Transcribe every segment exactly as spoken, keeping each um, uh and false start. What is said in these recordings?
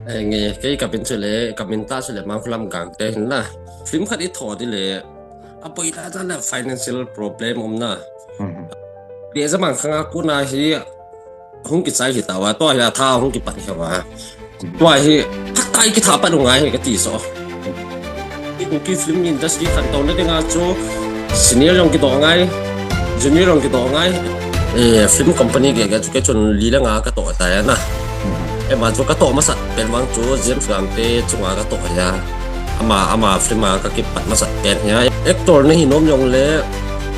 Nge, kei kamin chu le, kamin ta chu le, Mangkhulam Gangte hin na. Film khat i tho di le, a poi ta ta le financial problem um na. Deza Mangkhang a kuna hi, hung kichai hi ta wa, to ya tha hung kipat hi wa. Tua hi, phatai kitha pat u ngai hi kati so. I Kuki film industry khantouna dinga chu senior jong kidoh ngai, junior jong kidoh ngai. Eh, film company ge ge chu kei chun li le nga katoh tai na. Ema chu katoh masat pen vang chu James Gangte chunga katoh ya. Ama, ama film a kakipat masat pen ya. Actor nahi nom jong le,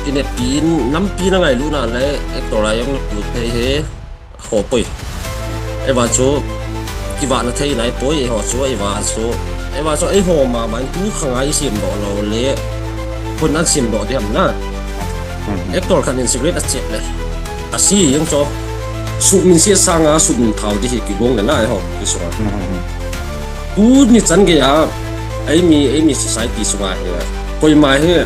ine pin, nampi na ngailu na le, actor a jong lut thei hi. Ho poi. Eva chu, kivahna thei nai poi, eiho chu, eva chu. Eva chu, eiho mama in tu khang a i sim doh lou le, hun an sim doh di ham na. Actor khat in cigarette a chep le. A si jeng chu, suhminset sanga, suhminthao di hi kigong le na, eiho, kisunga. Tuni chan gei a, eimi, eimi society sunga hi, koima hi,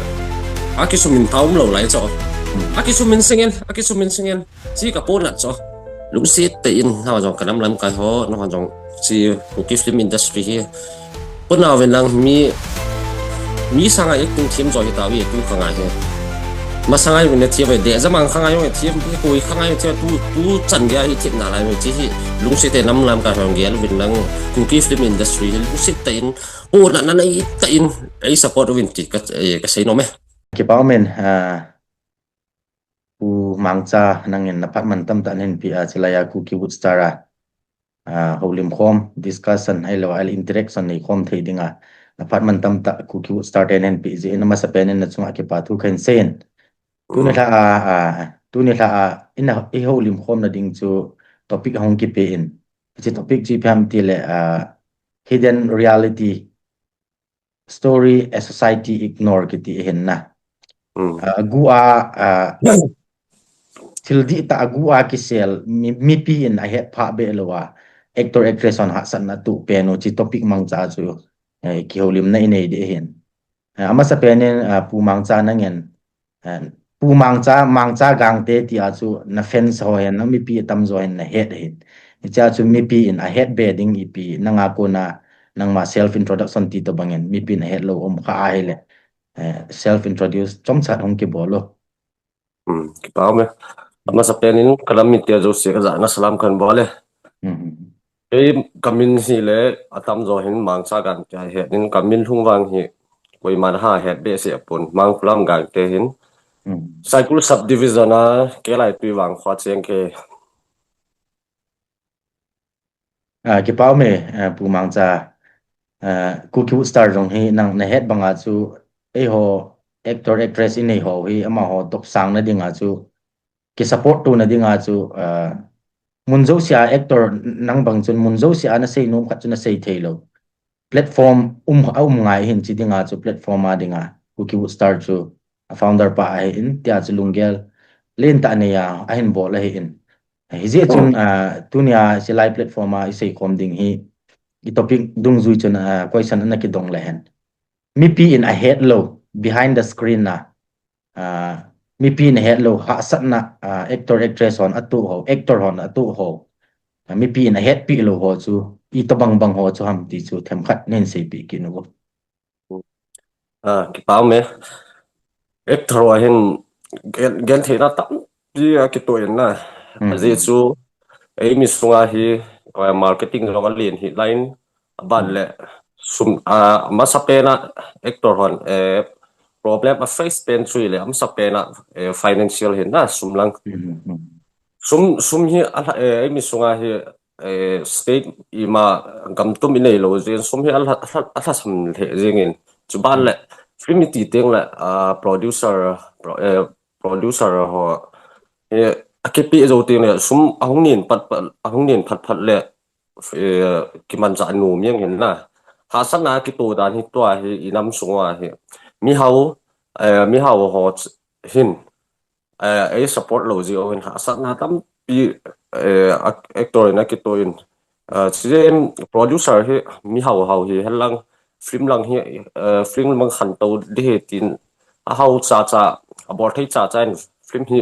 a kisuhminthao um lou lai chu. A kisuhminseng in, a kisuhminseng in. Chi ka ponat chu. Lungset tah in, nangho jong ka nam lamkai ho, nangho jong chi Kuki film industry hi. Ponat uvin lang mi, mi sanga acting thiem jo hi tao hi tu khang a hi. Masanga jong na thiem ve, Deza Mangkhang a jong thiem, koi khang a jong thiem, tu, tu chan gei a hi thiem nalai mi chi hi. Lungset tah in nam lamkai ho gel uvin lang Kuki film industry hi lungset tah in, ponat na nei tah in, ei support uvin ti ka, eh, ka sei nom e. Kipa um e, ah, Pu Mangcha nangin na phat man tamtah nahin pe a, chulai a Kuki Woodstar a, ah, houlim khom, discussion, ahilou a interaction nei khom thei dinga, na phat man tamtah Kuki Woodstar te nahin pe jeh in, amasapen in na chunga kipa thu kahin sei in. Tuni lha a, ah, tuni lha a, ina, i houlim khomna ding chu topic hung kipe in. Hiche topic chu ipi ham ti le, ah, hidden reality story a society ignore kiti ahin na. Mm. Ah, agu a, ah, thil dihtah agu a kisel, mi, mipi in ahet phah be lou a, actor actress hon hahsatna tuh pen u chi topic mangcha chu, eh, kihoulimna inei di ahin. Eh, amasapen in, ah, Pu Mangcha nangin, eh, Pu Mangcha, Mangcha Gangte ti a chu na fans ho hin, na mipi atamjo hin na het ahin. Hiche a chu mipi in ahet be ding ipi, nanga kona, nangma self introduction ti tobang in, mipi in ahet lou um kha ahile, eh, self introduce chomchat hung kibol o. Hmm, kipa um e. Amasapen in ka nam mite jouse kajana salam kahin bol e. Hmm. Kei kamin hi le atamjo hin Mangcha Gangte ahet in, kamin lhung vang hi koiman ahet behseh pon, Mangkhulam Gangte hin. Hmm. Saikul subdivision a Kelaitui Vangkho cheng kei. Ah, kipa um e, ah, Pu Mangcha, ah, Kuki Woodstar jong hi nang nahet banga chu, eiho actor actress inei ho hi amaho topsang na dinga chu, kisupport tuna dinga chu, ah, mun jousea actor nang bang chun mun jousea na sei nom khat chu na sei thei lou. Platform um, a um ngai hin chi dinga chu platform a dinga Kuki Woodstar chu a founder pa ahin, tia chu lunggel lentah neiya ahin bol ahin. Hijeh chun, ah, tunia hilai platform a i sei khom ding hi, i topic dungjui chun, ah, question ana kidong le hen. Mipi in ahet lou, behind the screen na, ah, mipi in ahet lou, hahsatna, ah, actor actress hon atoh ho, actor hon atoh ho. Ah, mipi in ahetpi lou ho chu, itobang bang ho chu ham ti chu themkhat nahin seipeh kit un. Ah, kipa um e. Actor ho hin gen, gentheina tampi akitoh in na. Hmm. Ajeh chu, eimi sunga hi, eh, marketing jong alen hih lai in, aban le, sum, ah, amasapen a actor hon, eh, problem a face pen chu ahile, amasapen a, eh, financial hin na, sum lang. Hmm, hmm. Sum, sum hi, a, eh, eimi sunga hi, eh, state ima gam tum inei lou jeh in sum hi alha, alha, alhasam lheh jeng in. Chuban le, film iti teng le, ah, producer, pro-, eh, producer ho, eh, akipe jou teng le, sum ahung nen phat phat, ahung nen phat phat le, eh, kimanchah nom jeng in na. Hahsatna kitoh dan hi tua hi, i nam sung uva hi. Mihao, eh, mihao ho ch-, hin, eh, ei support lou jeh uvin hahsatna tampi, eh, ac-, actor in akitoh in, eh, chujeh in producer hi mihao hao hi, hilang film lang hi, eh, film lang khantou di hi tin, ahao chacha, abol thei chacha in film hi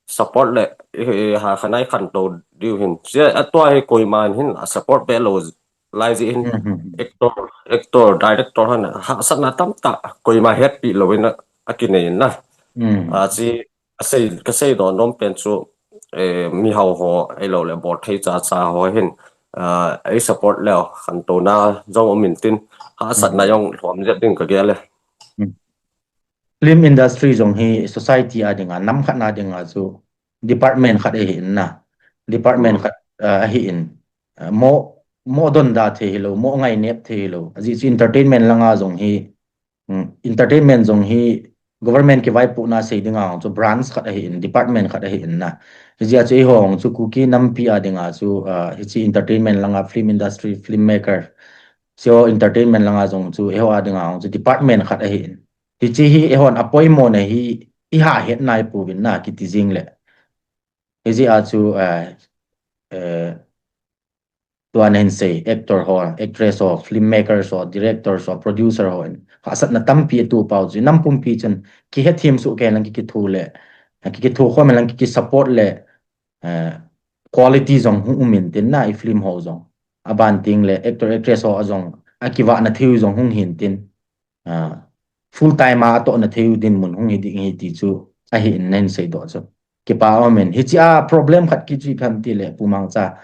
support le, eh, eh, ha khanai khantou diu hin. Chujeh a tua hi koiman hin a support be lou lai jeh hin, hmm, hmm, hmm, actor, actor, director hon hahsatna tamtah koima hetpi louvin a, akinei in na. Hmm. A, chi, kasei, kasei doh nom pen chu, eh, mihao ho, ahilou le, bol thei chacha ho hin, a, ei support leu, khantouna jong um intin, hahsatna, hmm, jong lhom jep ding kagel e. Hmm. Film industry jong hi society a dinga, nam khat na dinga chu department khat ahi in na. Department, hmm, khat, ah, ahi in. Ah, mo, mo donda thei hilou, mo ngainep thei hilou. Ajeh chu entertainment langa jong hi, hmm, entertainment jong hi government kivaipohna sei dinga chu branch khat ahi in, department khat ahi in na. Hijeh a chu eiho chu Kuki nampi a dinga chu, ah, hiche entertainment langa film industry, filmmaker, so entertainment langa jong chu eiho a dinga chu department khat ahi in. Hiche hi eihon apoimona hi iha het nai pouvin na kiti jing le. Hijeh a chu, eh, eh, tua nahin sei, actor ho, actress ho, filmmakers ho, directors ho, producer ho in hahsatna tampi atoh pau chu nam pumpi chun kihethem soh kei lang kikitho le, kikitho khom lang kikisupport le, eh, quality jong hung um intin na i film ho jong. Aban teng le actor actress ho a jong akivahna thei u jong hung hi intin. Ah, full time a atohna thei u dinmun hung hi ding ahi ti chu ahi in nahin sei doh chu. Kipa um in. Hiche a problem khat kichu ipi ham ti le Pu Mangcha.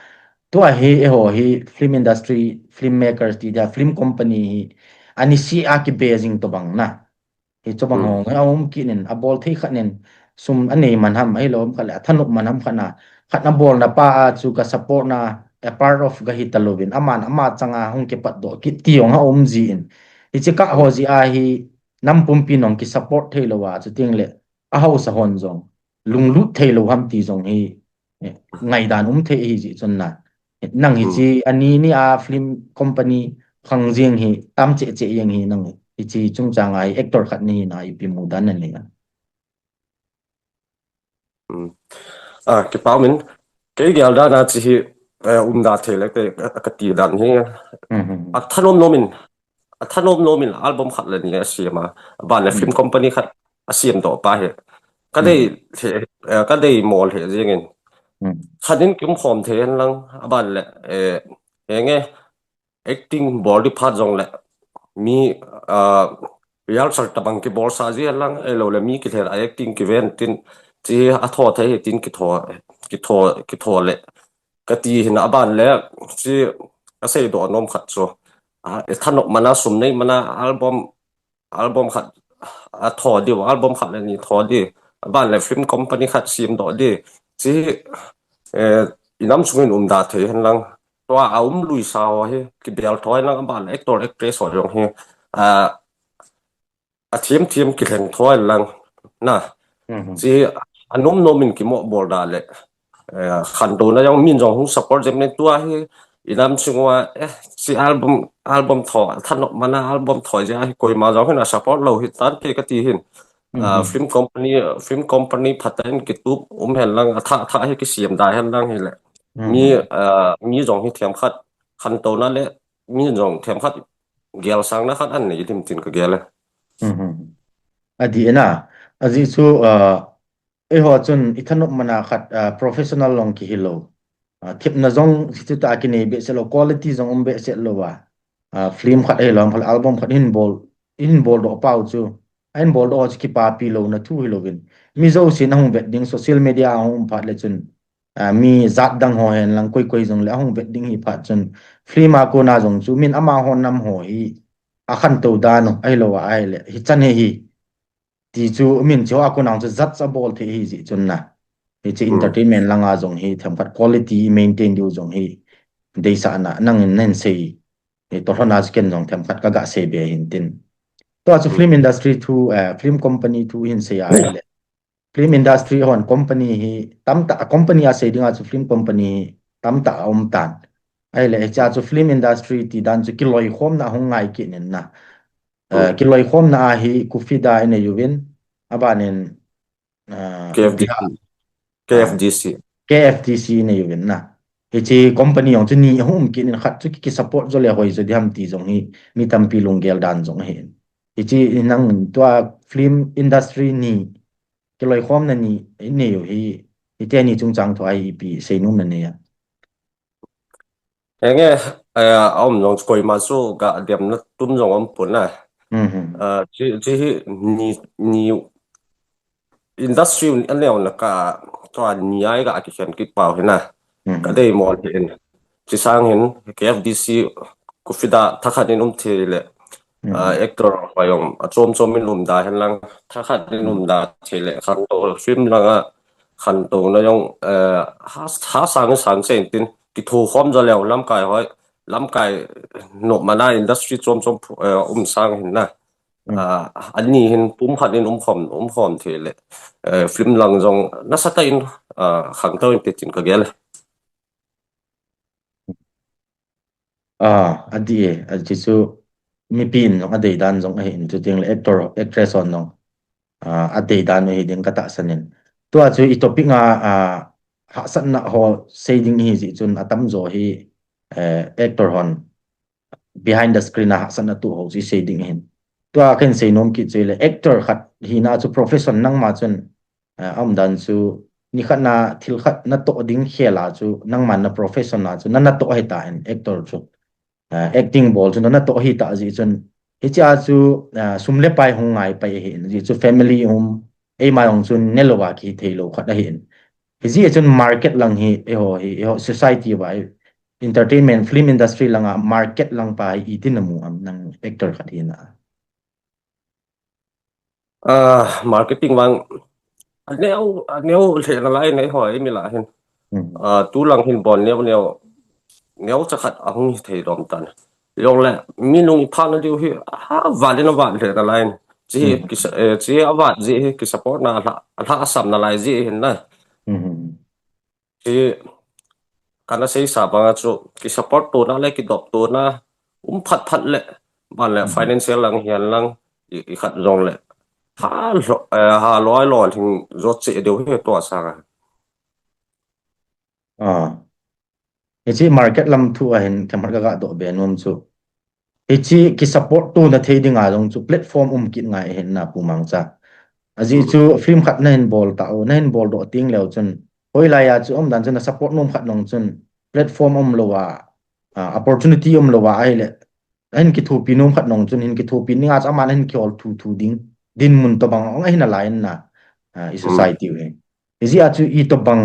Tua hi eiho hi film industry, filmmakers ti dia film company hi ani si a kibe jing tobang na. Hichu bang, hmm, ho, aum kit in, abol thei khat in, sum anei man ham, ahilou khat le, athanop man ham khat na, khat na bolna pa a chu ka support na, a part of ka hi talouvin, aman, ama changa hung kipat doh kit ti jong aum jin. Hiche kah ho jeh a hi, nam pumpi nong kisupport thei lou a, chuteng le, ahaosa hon jong, lunglut thei lou ham ti jong hi, eh, ngaidan um thei ahi jeh chun na. Nang hiche, hmm, ani ni a film company khang jeng hi, tam cheh cheh jeng hi nang hiche chungchang a hi actor khat nahi na ipi mudan nanei a. Hmm. Ah, kipa um in, kei gel dan a hiche hi, eh, umda thei le kei, eh, kati dan hi. Hmm, hmm, hmm. Athanom nom in, athanom nom in album khat le ni asem a, aban le, hmm, film company khat asem doh pa hi. Ka dei, hmm, lheh, eh, ka dei mo lheh jeng in. Hmm. Khat in kium khom thei hen lang, aban le, eh, henge, acting bol di phat jong le, mi, ah, rehearsal tabang kibol sa ji hen lang, ahilou le mi kilhen a acting kiven tin, hiche hi atho thei hi tin kitho, kitho, kitho le. Kati hin aban le, hiche kasei doh nom khat chu. Ah, ithanop man a sum nei man a album, album khat atho diu, album khat le ni tho di. Aban le film company khat sem doh di. Hiche, eh, inam sung in umda thei hen lang. Tua aum lui sa ho hi, kibel thoi lang, aban le actor actress ho jong hi. Ah, athem them kilhen thoi lang. Na. Mhm. Hiche anom nom in kimo bol da le. Eh, khantouna jong min jong hung support jep nen tua hi inam sung uva, eh, hiche album, album tho, thanop man a album tho jeh a hi koima jong hin asupport lou hi tan te kati hin. Ah, mhm, film company, film company phatah in kitup um hen lang, athah thah hi kisem da hen lang hile. Mhm. Mi, ah, mi jong hi themkhat, khantouna le mi jong themkhat gelsangna khat anei dim tin kagel e. Mhm. Adih e na, ajeh chu, ah, eiho chun ithanop man a khat, ah, professional long kihi lou. Ah, thepna jong hichu tah a kinei behseh lou, quality jong um behseh lou a. Ah, film khat ahilou, khat album khat hin bol, hin bol doh pau chu. Ahin bol doh chu kipapi louna thu hilouvin. Mi jousen ahung vet ding, social media ahung um phat le chun. Ah, mi jat dang ho hen lang koi koi jong le ahung vet ding hi phat chun. Film a kona jong chu min amaho nam ho hi akhantou dan u, ahilou a ahile. Hichan hi hi. Ti chu min chu a kona chu jat cha bol thei hi jeh chun na. Hiche, hmm, entertainment langa jong hi themkhat quality maintain diu jong hi deisahna nangin nahin sei. Hi toh lhona chu ken jong themkhat kaga sei be hin tin. Tua chu, hmm, film industry thu, eh, film company thu hin sei a le. Film industry hon company hi tamtah, company a sei dinga chu film company hi tamtah aum tan. Ahile, hiche a chu film industry ti dan chu kiloikhomna ahung ngai kit in na. Eh, hmm, kiloikhomna a hi KUFIDA inei uvin, abanin, ah, K F D C. K F D C. K F D C inei uvin na. Hiche company jong chu ni ahung um kit in khat chu ki, kisupport jo le hoi jo diham ti jong hi mi tampi lunggel dan jong ahi. Hiche nang tua film industry ni kiloikhomna ni inei u hi, hiti ni chungchang thu a hi ipi seinom nanei a. Henge, Eh, a um jong chu koima chu ga demna tum jong um pon na. Hmm. Eh, chi, chi hi ni, ni industry un a neo na ka, tua ni ai ga kikhen kit pau hi na. Hmm. Ka dei mo hin. Chi sang hin, K F D C, Kufida thakhat in um thei le, Hmm. ah, actor pa jong, a chom chom in um da hen lang, thakhat in um da thei le, khantou film lang a, khantou na jong, eh, ha, ha sang sang se in tin, kitho khom jo leo lamkai hoi, lamkai nop mana industry chom chom, eh, um sang hin na. Hmm. Ah, ani hin pum khat in um khom, um khom thei le, eh, film lang jong, nasa ta in, ah, khangtou in te chin ka gel. Ah, a di e, a di chu mipi in jong a dei dan jong ahi in, chu ting le actor, actress hon jong, ah, a dei dan ahi ding ka tahsan in. Tua chu i topic nga, ah, hahsatna ho sei ding hi ji chun a tam jo hi, eh, actor hon behind the screen a hahsatna tu ho chu i sei ding hin. Tua ken sei nom kit chu le actor khat hina chu profession nangma chun, eh, a um dan chu ni khat na thil khat na toh ding khel a chu nangma na profession a chu na na toh hi ta in actor chu. Eh, acting bol chu na na toh hi ta ji chun. Hichia chu, eh, sum le pai hung ngai pai hi in ji chu family um eima jong chun ne lo a ki thei lo khat ahi in. Hi ji chun market lang hi eiho hi, eiho society va hi entertainment, film industry langa market lang pa hi iti na mu am nang actor khat hina. Ah, marketing vang, a neo, a neo le na lai nei ho, ei mi la hin. Hmm. Ah, tu lang hin bon neo neo, neo cha khat a hung hi thei dom tan. Jong le, mi nung i pha na diu hi, ha, va le na va le na lai. Chi hi, Hmm. ki sa-, eh, chi a va ji hi, ki support na la, la sam na lai ji hin na. Hmm. Hi, kana sei sa banga chu, ki support tona le, ki dop tona, um phat phat le, ban le, Mhm. financial lang hian lang, i, i khat jong le. Ha lo, eh, ha loi lo, thing jo che deu he to sa. Ah. Hichi market lam thu a hin, kamat ka ga do be nom chu. Hichi ki support tona thei dinga jong chu platform um kit ngai hin na Pu Mangcha. Aji Hmm. chu film khat na hin bol ta o, na hin bol do ting leo chun. Hoi lai a chu um dan chun na support nom khat nong chun platform um lo a, ah, opportunity um lo a ai le. Hin ki thupi nom khat nong chun hin ki thupi ninga chu ama na hin ki hol thu thu ding. Din mun to bang ong a hin a lai na, ah, i Hmm. society u hin. Hi ji a chu i to bang,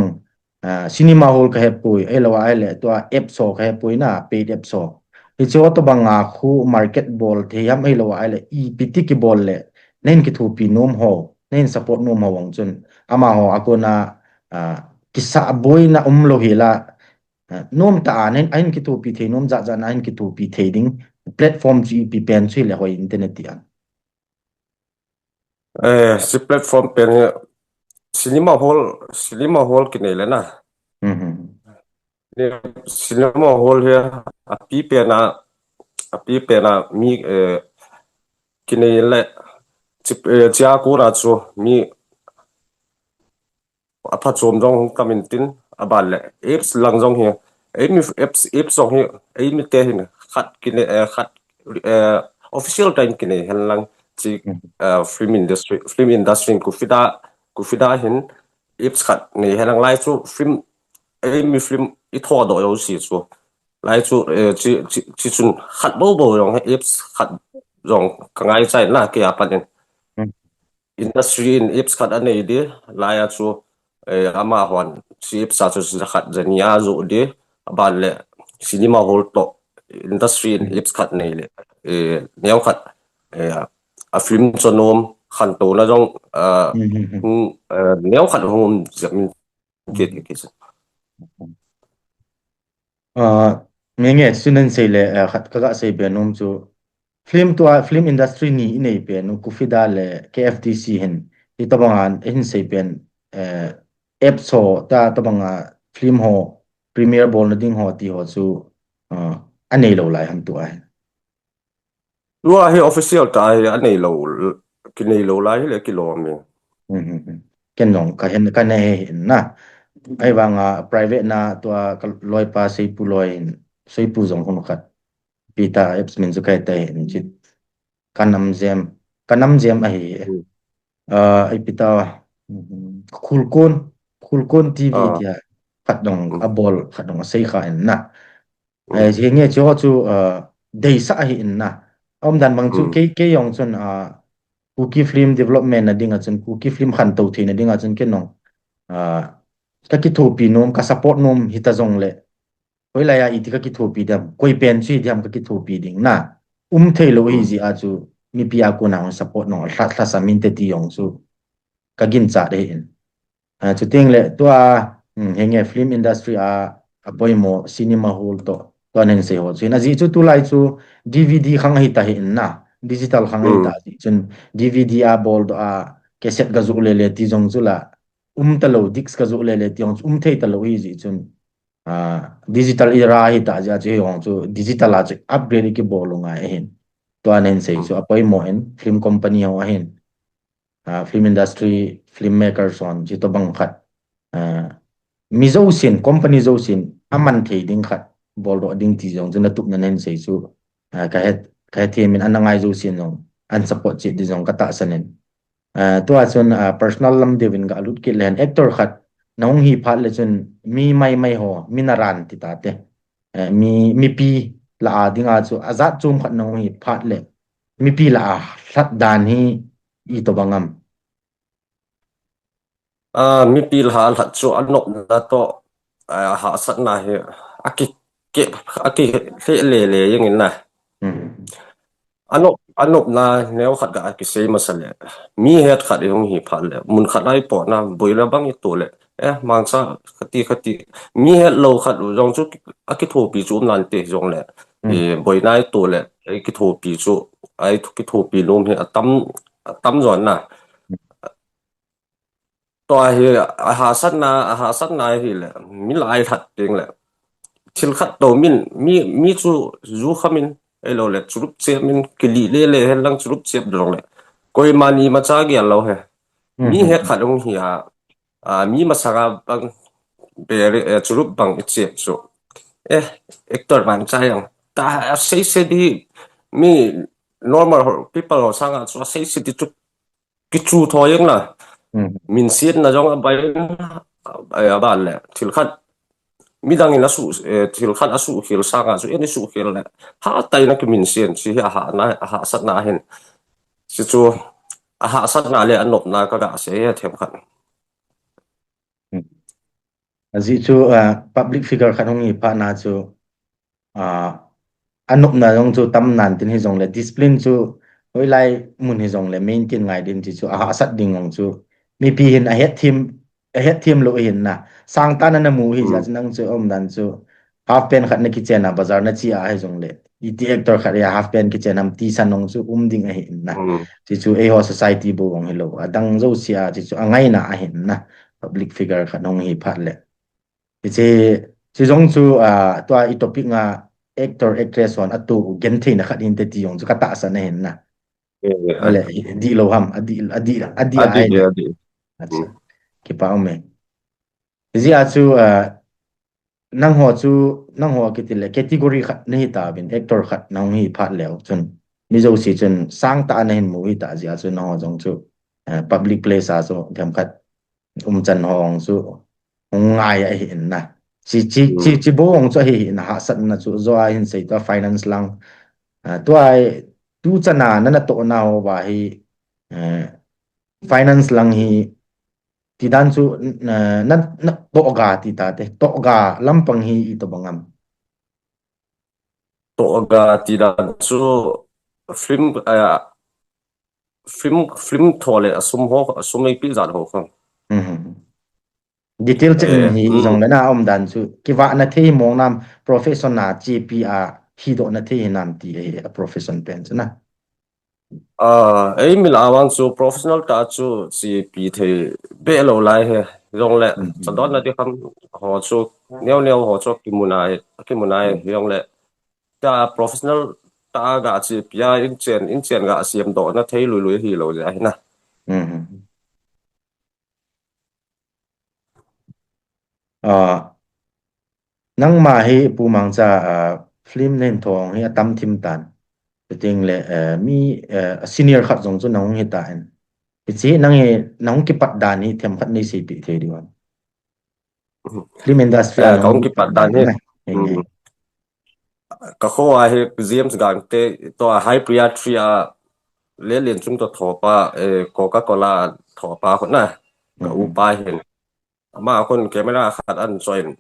ah, cinema hall ka he pui, ei lo a ai le, tua apps ho ka he pui na, paid apps ho. Hi chu to bang a khu market bol thei ham ei lo a ai le, i piti ki bol le, na hin ki thupi nom ho, na hin support nom ho vang chun, ama ho a kona, ah, ki sa boi na um lo hi la, ah, nom ta a, na hin, a hin ki thupi thei nom ja ja na hin ki thupi thei ding, platform chu i pi pen chu hi le hoi internet ti an. Eh, si platform pen hi cinema hall, cinema hall kinei le na. Mhm. Ni cinema hall hi a pi pen a, a pi pen a mi, eh, kinei le, chi, eh, chia kona chu mi a pha chom jong hung tam in tin a ban le apps lang jong hi, ei mi apps, apps jong hi, ei mi te hin khat kinei, eh, khat, eh, official time kinei hen lang chi, Mhm. eh, film industry, film industry in Kufida, Kufida hin apps khat nei hen lang lai chu film, ei mi film i tho do yo si chu. Lai chu, eh, chi, chi, chi chun khat bo bo jong apps khat jong ka ngai chai na ke a pan in. Hmm. Industry in apps khat a nei di, lai a chu, eh, ama hon, chi apps a chu za khat za ni a zo di, a ban le cinema hall to, industry in Hmm. apps khat nei le, eh, neo khat, eh, a film cho nom, khan to na jong, ah, Hmm, hmm, hmm. hmm, eh, neo khat hung um jep min Hmm. kit kit. Ah, nge nge, chu nan sei le, eh, khat ka ga sei be nom chu, film tua, film industry ni i nei pen u, Kufida le K F D C hin, i tabang an, hin sei pen, eh, apps ho, ta tabang a film ho, premiere bol na ding ho, ti ho chu, ah, a nei lo lai ham tua hin. Tua hi official ta hi a nei lo, ki nei lo lai hi le ki lo mi. Hmm, hmm, hmm. Ken jong ka hin, ka nei hin na. Ai vang a private na tua ka loi pa Seipu loi hin, Seipu jong hun khat. Pi ta apps min chu kai tai hin chi. Ka nam jem, ka nam jem ahi. Hmm. Ah, ai pi ta, hmm, Khulkon, Khulkon T V Ah. tia. Khat jong Hmm. a bol, khat jong a sei kha hin na. Eh, hinge chu ho chu, ah, deisah ahi in na. Aumdan bang chu kei, kei jong chun, ah, Kuki film development na dinga chun, Kuki film khantou theina dinga chun kei nong, ah, ka kithopi nom, ka support nom hita jongle, hoilai a iti ka kithopi diam, koi pen chu hi diam ka kithopi ding na. Um thei lou hi jeh a chu, mipi a kona hung support nong, lha, lhasam inte ti jong chu, ka ginchat ahi in. Ah, chuteng le tua, hmm, hinge film industry a, apoimo cinema hall toh, tua nen sei ho chu hin. Ajeh chu tulai chu D V D khang ahi ta hi in na, digital khang ahi ta jeh chun D V D a bol doh a, cassette ga joh le le ti jong chu la, um ta lou, disc ga joh le le ti jong chu um thei ta lou hi jeh chun, ah, digital era ahi ta jeh a chu hi jong chu digital a chu upgrade i kibol u ngai ahin. Tua nen sei chu apoimo in film company ho ahin. Ah, film industry, filmmaker son, chutobang khat. Ah, mi jousen, company jousen, aman thei ding khat, boldoh ding ti jong chu na tup na nen sei chu, ah, ka het, ka hethem in ana ngai jousen jong, an support chet ding jong ka tahsan in. Ah, tua chun, ah, personal lam deuvin ka lut kit le hen actor khat, na hung hi phat le chun, mi mai mai ho, mi naran ti ta te. Eh, mi, mipi la a dinga chu, ajat chom khat na hung hi phat le, mipi la a lhat dan hi itobang am? Ah, mipi la a lhat chu anopna toh, ah, hahsatna hi aki, ke, aki hle le le jeng in na. Hmm. Anop, anopna neo khat ga kisei masa le. Mi het khat i hung hi phat le. Mun khat a i pot na, boina bang i to le. Eh, mangcha khat ti khat ti. Mi het lou khat u jong chu a kithopi chu um nante jong le. Hmm. Eh, boina i to le. A kithopi chu, a kithopi nom hi atam, atam jon na. Tua hi, ahahsatna, ahahsatna hi le, mi la a lhat ding le. Thil khat to min, mi, mi chu ju kha min, ei lo le, churup che min, kili le le, hen lang churup che dong le. Koima ni ma cha gel lo he. Mi het khat hung hi a, a, mi masanga bang, beri, eh, churup bang i che chu. Eh, actor man cha yang. Ta, a sei se di, mi normal ho, people ho sanga chu, a sei se di chu, kichu tho jeng na. Hmm. Minsietna jong abai, a, aban le. Thil khat, midang in asu, eh, thil khat asuhkhel sanga chu, ei suhkhel le. Hatah in akiminsiet, chu hi ahahna, ahahsatna hin. Chu chu, ahahsatna le anopna ka ga sei hi themkhat. Hmm. Ajeh chu, ah, public figure khat hung hi phat na chu, ah, anopna jong chu tam nan tin hi jong le, discipline chu hoilai mun hi jong le, maintain ngai din ti chu, ahahsat ding jong chu, mipi hin ahet them, ahet them lou hin na. Sangtah na na mu hi jeh chu nang chu aumdan chu, half pant khat na kichen a, bazar na che a hi jong le. Iti actor khat a half pant kichen ham ti san jong chu um ding ahi in na. Hmm. Ti chu eiho society bou jong hi lou. Adang jouse a ti chu angaina ahi in na. Public figure khat hung hi phat le. Ti chu, chu jong chu, ah, tua i topic nga actor, actress hon atu genthei na khat hinte ti jong chu ka tahsan ahi in na. Eh, ale, di lou ham, adi, adi, adi, adi, ai. Adi. Acha. Hmm. Kipa um e. Hijeh a chu, ah, nangho chu, nangho kiti le, category khat nahi tauvin, actor khat nahung hi phat leu chun, mi jouse chun sangtah a nahin mu hi ta jeh a chu nangho jong chu, eh, public place a chu themkhat umchan ho jong chu hung ngai ahi in na. Chi, chi, chi, chi bou jong chu ahi in na, hahsatna chu jo a hin sei tua finance lang. Ah, tua tu chan a na natoh na ho va hi, eh, finance lang hi, ti dan chu, na, na, na tohga ti ta te. Tohga lampang hi itobang am? Tohga ti dan chu film, ah, film, film tho le asum ho, asum ei pi jat ho kha. Mhm. Detail chen hi jong le na aumdan chu. Kivah na thei mong nam profession a chepi a hidoh na thei hinam ti ahi a profession pen chu na. Ah, ei mil a vang chu professional tah chu chepi thei be lou lai he. Jong le, chadon na di kham ho chu, neo neo ho chu kimu nai, kimu nai jong le. Ta professional tah ga chepi a inchen, inchen ga siam doh na thei lui lui hi lou jeh ahi na. Mhm. Ah, nangma hi Pu Mangcha, ah, film nen thong hi atam thim tan. Chuteng le, eh, mi, eh, senior khat jong chu nahung hi tan. Hiche nang hi, nahung kipat dan hi themkhat nei seipeh thei diu ham? Film industry a nahung kipat dan hi. Nahung kipat dan hi. Hmm. ka kho a hi James Gangte, tua High Priya Tree a Lelen Chung to thopa, eh, Coca-Cola thopa khu na, ka upa hin. Ama khun camera khat an join.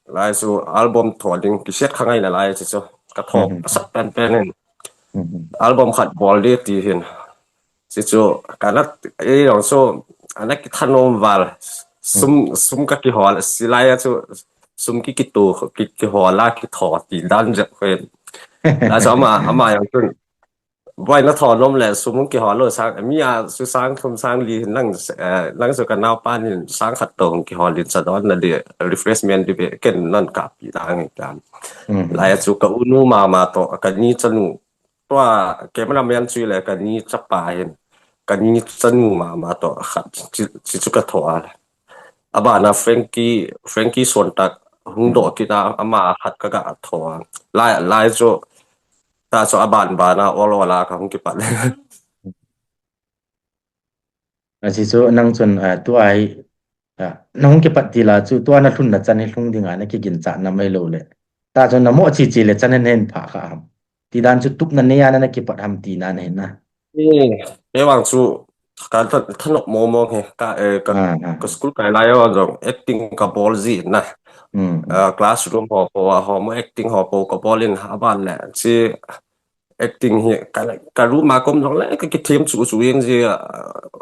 Lai chu album tho ding, cassette kha ngai na lai chu chu. Ka tho, pasat pen pen hin. Album khat bol di ti hin. Chu chu, ka na, eh, jong chu, ana kithanom val. Sum, sum ka kihol, silai a chu, sum ki kitu, ki, kihol a kitho ti dan jep hin. Lai chu ama, ama jong chun, Boina tho nom le sum hung kihol lou sang, mi a chu sang thum sang li hin lang, eh, lang chu ka naopa nin sang khat to hung kihol in cha don na di refreshment di be ken non ka pi lang in tan. Lai chu ka unu mama to ka ni chanu. Tua camera man chu le ka ni chapa hin. Ka ni chanu mama to khat chi, chi chu ka tho a. Abana Frankie, Frankie Suantak hung doh kit a ama khat ka ga tho a. Lai, lai chu Ta chu aban ban a ol ol a ka hung kipat. Achi chu nang chun, ah, tua hi, ah, na hung kipat ti la chu tua na lhun na chan hi lhung ding a na kiginchat na mai lou le. Ta chu na mo chi chi le chan hen hen pha kha ham. Ti dan chu tup na nei a na na kipat ham ti na na hin na. Eh, kei vang chu ka tha-, thanop mo mo he ka, eh, ka, Ah, ah. ka school kai lai a jong acting ka bol ji na. Mm, mm. Ah, classroom ho po a ho mo acting ho po ka bol in aban le chi acting hi ka, ka room a kom jong le ka kithem chu chu in ji, ah,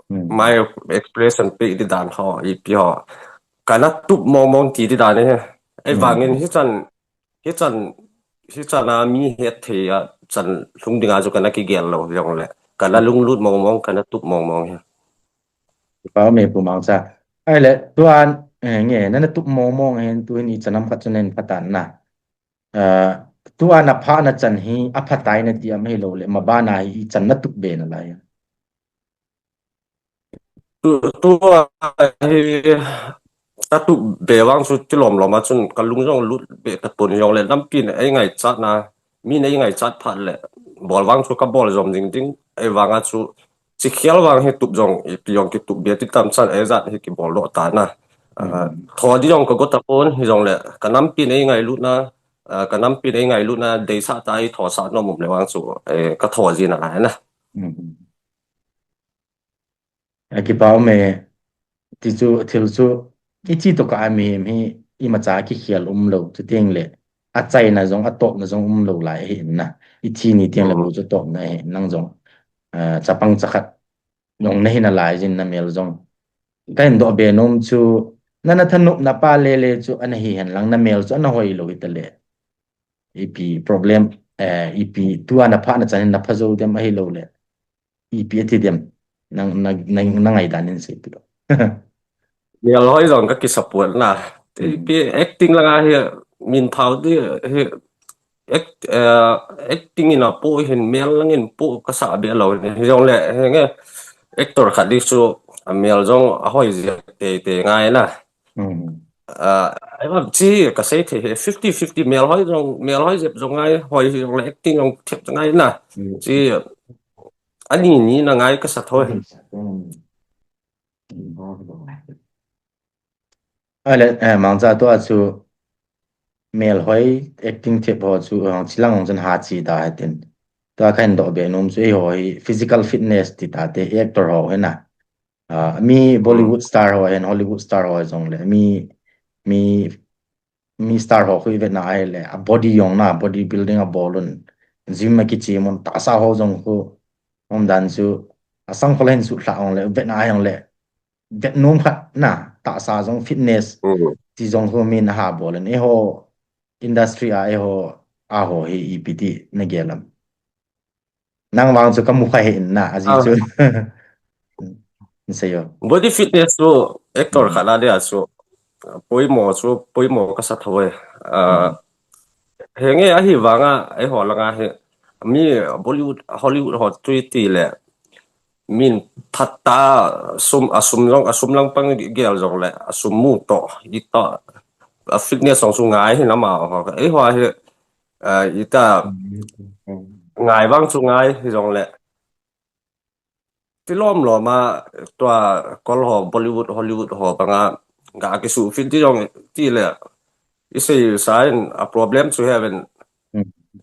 Mm. my expression pe di dan ho ipi ho. Ka na tup mo mo ti di dan he. Ei Mm. vang in hi chan Hichan, hichan a mi het thei a chan lhung ding a chu ka na kigel lou jong le. Ka na lunglut mong mong, ka na tup mong mong hi. Pau me pu Mangcha. Ai le, tuan, eh, nge, na na tup mong mong hin tu hin i chanam khat chu nen phatan na. Eh, tua na pha na chan hi, a phatai na ti am hi lou le, ma ba na hi i chan na tup be na lai. Tu, tua hi ka tup be vang chu tilom lom a chun ka lung jong lut be ta pon jong le lampi ne ei ngai chat na mi ne ei ngai chat phat le bol vang chu ka bol jom ding ding ei vang a chu chi khial vang hi tup jong i pi jong ki tup be ti tam chan ei jat hi ki bol lo ta na. Ah, tho di jong ka go ta pon hi jong le ka nampi ne ei ngai lut na, ah, ka nampi ne ei ngai lut na dei sa ta i tho sa nom um le vang chu, eh, ka tho ji na lai na. A kipau me, ti chu, thil chu, i chi to ka a mi, mi, i ma cha ki khial um lo, chu tiang le, a chaina jong, a topna jong um lo lai hi na, i thi ni tiang le bu chu topna hi, nang jong, ah, chapang chakhat, jong na hi na lai jin na mel jong. Ka hin doh be nom chu, na na thanop na pa le le chu, ana hi hen lang na mel chu, ana hoi lo hi ta le. Ipi problem, eh, ipi tua na pha na chan na pha jo dem ahi lo le. Ipi ati dem. Nang, nang, nang, nang ai dan in sei pi lo. Mel hoi jong ka ki support na. Ipi acting langa hi min thau di hi act, eh, acting in a po hin mel lang in po ka sa be lo. Hi jong le, hi nge actor khat di chu a mel jong a hoi je te, te ngai na. Ah, ai va chi ka sei thei he fifty fifty mel hoi jong, mel hoi jep jong ngai, hoi jong le acting jong thep jong ngai na. Chi ani ni na ngai ka sa thoi. Ale, eh, Mangcha tua chu mel hoi acting thep ho chu hong chilang hong chun ha chi ta he tin. Tua ka hin doh be nom chu ei ho hi physical fitness ti ta te actor ho he na. Ah, mi Bollywood star ho hen, Hollywood star ho jong le, mi, mi, mi star ho khu i vet na ai le, a body jong na, body building a bol un, gym a kichi mun, tahsa ho jong khu, um dan chu, a sang khol hen su hla jong le, vet na ai jong le, vet nom khat na, tahsa jong fitness, ti jong khu min a ha bol un, ei ho industry a, ei ho, a ho hi ipi ti na gel am. Nang vang chu ka mu kha he in na, a ji chu. N sei yo. Body fitness chu actor khat la dia chu. Poimo chu, poimo ka sa thoi. Ah, he nge ahi vanga, ei ho langa he. Mi Bollywood, Hollywood ho tui ti le. Min phat ta sum, a sum jong, a sum lang pang gel jong le, a sum mu to, i to. A fitness jong chu ngai hi na ma ho. Ei ho he, ah, i ta ngai vang chu ngai hi jong le. Tilom lom a tua kol ho Bollywood, Hollywood ho banga ga kisu fit ti jong ti le. I sei sa in a problem chu he ven.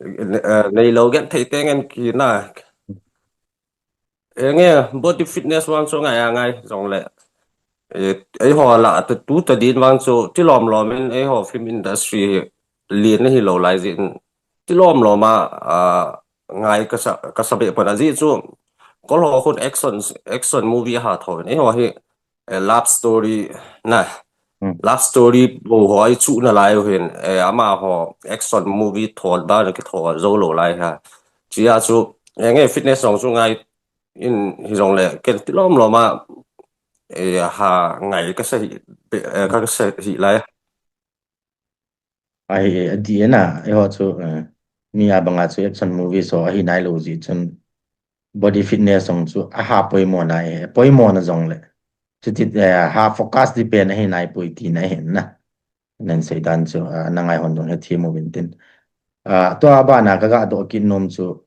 Eh, neilou genthei teng in kina. Eh, nge, body fitness vang chu ngai a ngai jongle. Eh, eiho lah a tu tadin vang chu tilom lom in eiho film industry hi lien hilou lai jeh in tilom lom a, ah, ngai kasa, kasa be pon ajeh chu kol ho khun action, action movie ha tho in eiho hi, eh, love story na. Hmm. Love story bou ho i chu nalai u hin, eh, amaho action movie thon ba na kitho jou lou lai ha. Chia chu, eh, nge fitness jong chu ngai in hijongle ken tilom lom a, eh, ha ngai kasa hi, eh, kasa hi lai. Ahi, eh, adih e na, eiho chu, eh, mi a banga chu action movie so ahi nailou jeh chun body fitness jong chu aha poimo na, eh, poimo na jongle. Chuti, eh, ha focus depend ahi nai poi tina ahin na. Nen seidan chu, ah, na ngai hon jong hethem uvin tin. Ah, tua bana kaga doh kit nom chu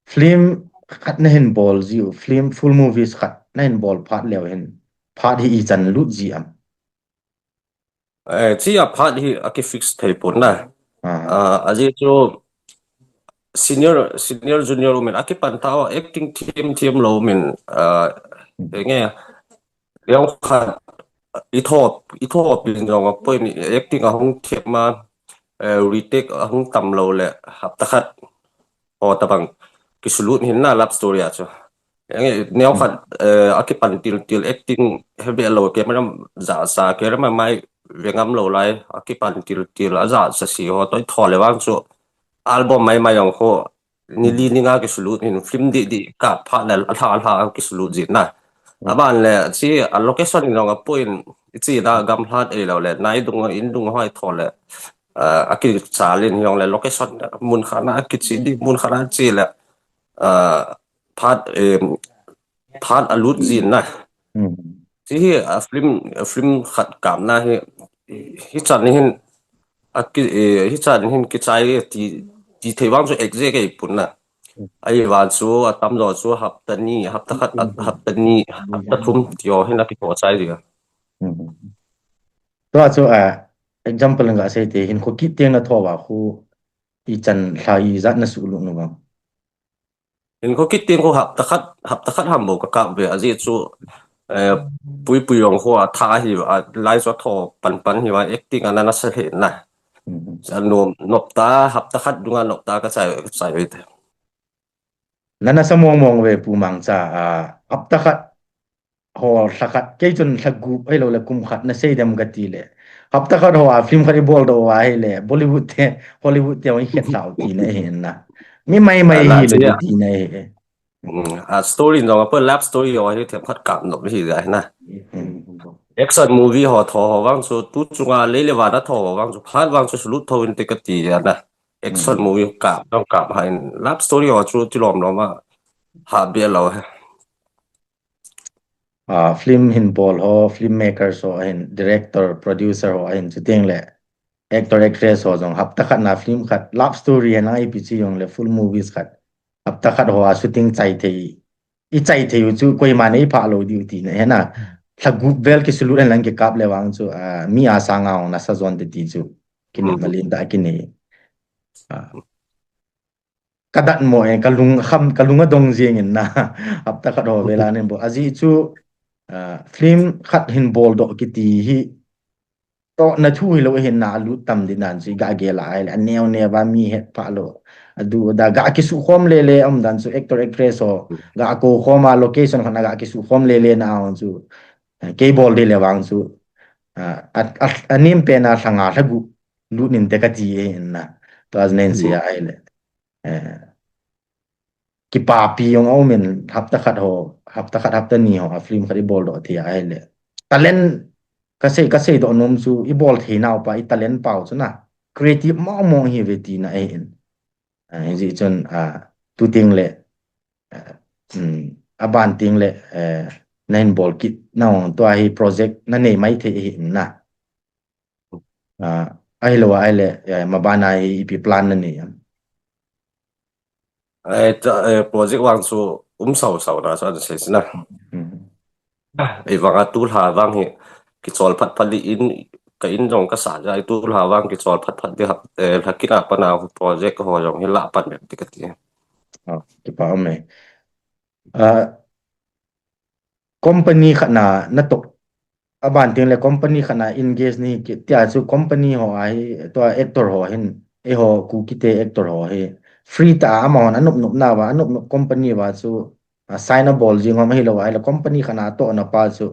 film khat nahin bol jiu, film full movies khat nahin bol phat leu hin, phat hi ichan lut ji am? Eh, chia phat hi aki fix thei pon na. Ah. Ah, ajeh chu senior, senior junior umin akipan tao acting them them lou umin, ah, Hmm. Enge, leo khat i thop, i thop in jong a point acting ahung them a, eh, retake ahung tam lou le hapta khat ho tabang kisulut hin na love story a chu. Enge, neo khat, eh, akipan til til acting hebe lou camera ja sa camera mai vengam lou lai akipan til til aja sa si ho toi tho le vang chu album mai mai jong ho ni li ni nga kisulut hin film di di ka pha le a lha a lha kisulut jin na. Aban le chi a location in jong a point chi da gam hlat ei lou le nai dung in dung hoi tho le, eh, aki chalin jong le location mun khana kichi di mun khana chi le, ah, phat, em, phat alut jin na. Hmm. Chi hi a film, a film khat kapna hi, hichan hin, a ki, eh, hichan hin kichai ti, ti thei vang chu exact ei pon na. Hmm. Ahi vang chu atam jo chu hapta ni, hapta khat, hapta ni, hapta thum ti ho hin akitho chai ji. Hmm. Tua chu, ah, example nga sei te hin kho kit teng na tho va khu ichan lha ijat na sulut nu vang. Hin kho kit teng kho hapta khat, hapta khat ham bou ka kap ve ajeh chu, eh, pui pui jong kho a tha hi a lai chu tho pan pan hi va acting ana nasa le na. Hmm. Sa nom nop ta hapta khat dunga nop ta ka chai, ka chai ve te. Na nasa mong mong ve Pu Mangcha, ah, hapta khat ho lha khat, kei chun lha gup ahilou le kum khat na sei dem kati le. Hapta khat ho a film khat i bol doh uva ahile, Bollywood te, Hollywood te hung i khen lhau tina ahi na. Mi mai mai hi le tina ahi. Hmm, a story jong a po love story ho hi themkhat kap nom hi ja hi na. Hmm. Action movie ho tho ho vang chu tu chunga lei le van a tho ho vang chu phat vang chu sulut tho inte kati ja na. Action movie kap, dong kap ha in love story ho chu tilom lom a ha be lou he. Ah, film hin bol ho, filmmakers ho ahin, director, producer ho ahin, chuteng le actor, actress ho jong hapta khat na film khat, love story hen lang ipi chi jong le full movies khat. Hapta khat ho a shooting chai thei, i chai thei u chu koima nei pha lou diu tina ahi na. Lha gup vel kisulut hen lang kikap le vang chu, ah, mi a sanga hung nasa jon te ti chu. Kini malin ta kini. Ah. Ka dat mo e, ka lung kham, ka lung adong jing in na. Hapta khat ho vel a nin bol. Ajeh chu, ah, film khat hin bol doh kiti hi. Toh na thu hilou hin na lut tam din nan chu i ga gel a ahile. Aneo neo va mi het pha lou. Adu da ga kisu khom le le um dan chu actor actress ho. Ga ko khom a location khat na ga kisu khom le le na a chu. Ah, kei bol di le vang chu. Ah, a, a, anim pen a lha nga lha gup lut nin te kati e in na. Tua jeh nen sei a ahile. Eh, kipapi jong a um in hapta khat ho, hapta khat hapta ni ho, a film khat i bol doh thei a ahile. Talent ka sei, ka sei doh nom chu i bol thei nau pa, i talent pau chu na. Creative mong mong hi ve tina ahi in. Ah, hijeh chun, ah, tu teng le, ah, um, aban teng le, eh, na hin bol kit nau tua hi project na nei mai thei ahi in na. Ah, ahilou a ahile, eh, maban a hi ipi plan na nei am? Eh, ta, eh, project vang chu um sau sau na chu ana sei si na. Hmm. Ei vang a tu lha vang hi kichol phat phat li in ka in jong ka sa jai tu la vang kichol phat phat di hap, eh, la kina pana project ho jong hi la pan bep di ka ti. Ah, kipa um e. Company khat na na toh, aban teng le company khat na engage ni ki tia chu company ho a hi, tua actor ho hin, eiho Kuki te actor ho hi free ta a, amahon anop nop na va, anop nop company va chu, a, sign a bol jing hom hi lo a, le company khat na toh na pa chu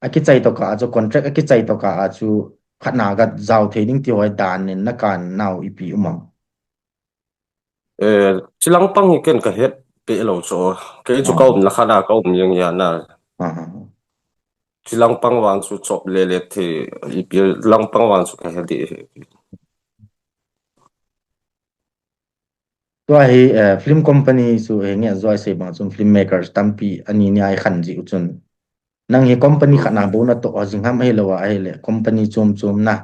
akichai to ka a chu, contract akichai to ka a chu khat na ga jao thei ding ti ho dan nin na kan nau ipi um am? Eh, chilang pang hi ken ka het pe lo chu. Kei chu ka um na khat a ka um yang ya na. Chilang pang vang chu chop le le the ipi lang pang vang chu ka het di. Tua hi, eh, film company chu he nge zoi sei bang chun filmmakers tampi ani ni ai khan ji u chun. Nang hi company khat na bo na toh jing ham hi lo a hi le company chom chom na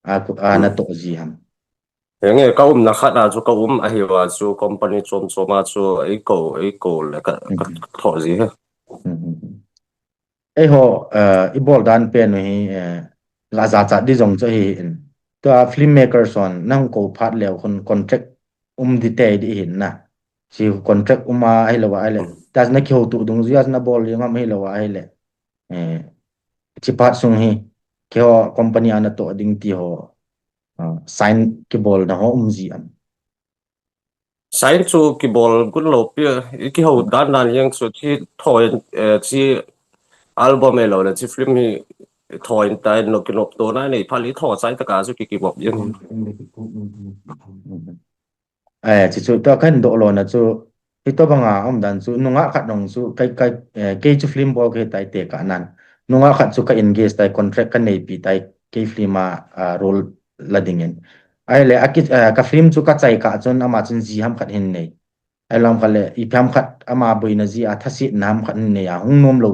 a, a na toh ji ham? Henge, ka umna khat a chu ka um ahi va chu company chom chom a chu ei ko, ei ko le ka, ka tho ji he. Eiho, eh, i bol dan pen u hi, eh, la za cha di jong chu hi in. Tua filmmaker son nang ko phat leo khun contract um di te di hin na. Si contract um a hi lo a hi le. Ta na ki ho tu dung ji a na bol jing ham hi lo a hi le. Eh, chi phat sung hi, keiho company a na toh ding ti ho, ah, sign kibol na ho um ji am? Sign chu kibol gun lo pi, i kiho dan dan yang chu chi thoin, eh, chi album e lo le chi film hi thoin tai no kinop to na nei phali tho chai ta ka chu ki kibop yang. Eh, chi chu ta kan do lo na chu, hi to banga um dan chu, nunga khat nong chu, kai, kai, eh, kei chu film bol kei tai te ka nan. Nunga khat chu ka engage tai, contract ka nei pi tai, kei film a, a role la ding in. Ai le, a ki, eh, ka film chu ka chai ka chun ama chun ji ham khat hin nei. Ai lam khat le, i pham khat ama boina ji a thasit nam khat hin nei a, hung nom lo,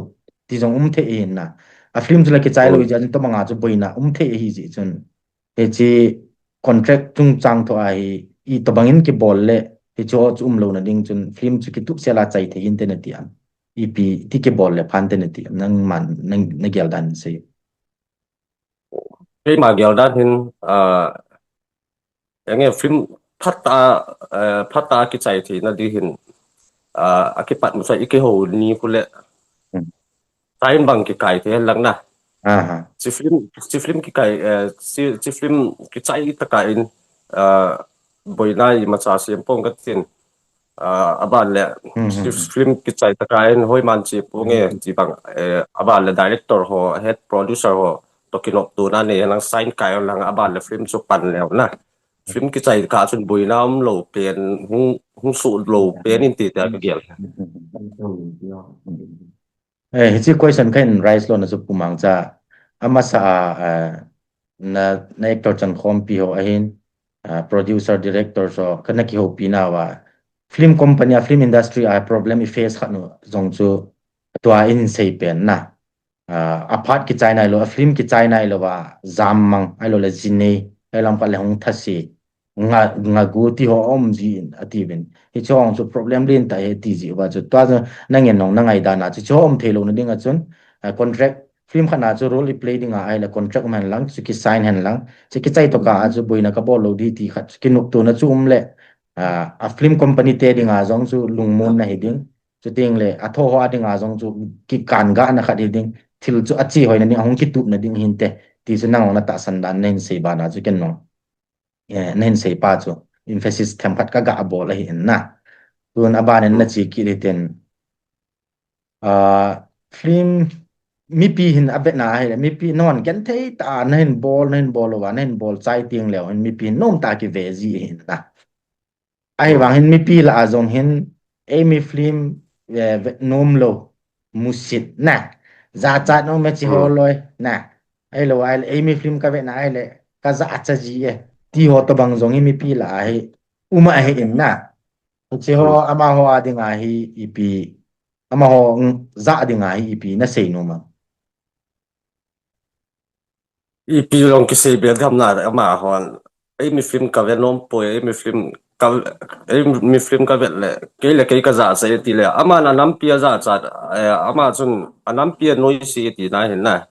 ti jong um thei hin na. A film chu la ki chai lo ji a chun to banga chu boina um thei hi ji chun. Hichi contract chungchang tho a hi, i tobangin kibol le, hichi ho chu um lo na ding chun, film chu kitup sela chai thei hin te na ti am. Ipi ti kibol le phan te na ti am, nang man, nang na gel dan sei. Keima gel dan hin, ah, enge film phat a, eh, phat a kichai thei na di hin, ah, a kipat mu sa i kiho ni khu le. Tain bang kikai thei lang na. Chi film, chi film kikai, eh, chi, chi film kichai ta ka in, ah, boina i ma cha siam pong ka tin. Ah, aban le, chi film kichai ta ka in hoi man chi pong e, chi bang, eh, aban le director ho, head producer ho, to kinop tu na ne, lang sign kai lang aban le film chu pan leo na. Film kichai ka chun boina um lo pen, hung, hung su lo pen in ti ta ka gel. Eh, hichi question ka in raise lo na chu Pu Mangcha. Amasa a, ah, na, na actor chan khompi ho ahin, ah, producer, director so, ka na kihopi na va. Film company a, film industry a problem i face khat nu jong chu tua in sei pen na. Ah, a phat kichai nai lo, a film kichai nai lo va, jam mang, ai lo le ji nei, ai lam khat le hung thasi. Nga, nga gu ti ho um ji in a ti vin. Hichi ho chu problem lin ta he ti ji va chu. Tua chu nang en nong na ngai dan a chu, chu um thei lo na ding a chun, ah, contract film khat na chu role i play ding a ai le contract um hen lang, chu ki sign hen lang. Chu kichai to ka a chu boina ka bol lo di ti khat, chu kinop tu na chu um le. Ah, a film company te ding a jong chu lungmon na hi ding. Chuting le, a tho ho a ding a jong chu kikan ga na khat hi ding. Thil chu a chi hoi na ding, a hung kitup na ding hin te. Ti chu nang na tahsan dan na hin sei ba na chu ken nong. Eh, na hin sei pa chu emphasis them khat ka ga bol ahi in na. Tun a ban in na chi ki le ten. Ah, film mipi hin a vet na ahi le, mipi non ken thei ta na hin bol, na hin bol lo va, na hin bol chai ting leo hin mipi hin nom ta ki ve ji hin na. Ahi vang hin mipi la a jong hin, ei mi film, eh, vet nom lo, musit na. Za cha nom me chi ho loi na. Ai lo ai, ei mi film ka vet na ai le, ka za cha ji e. Ti ho to bang jong hi mipi la a hi, uma hi in na. Chi ho, ama ho a ding a hi, ipi, ama ho, mm, za ding a hi, ipi, na sei nom am? Ipi long kisei bel tham na ama hon. Ei mi film ka ve nom poi, ei mi film ka, ei mi film ka ve le. Kei le kei ka za cha ti le. Ama na nampi a za cha, eh, ama chun a nampi a noise ti na hin na.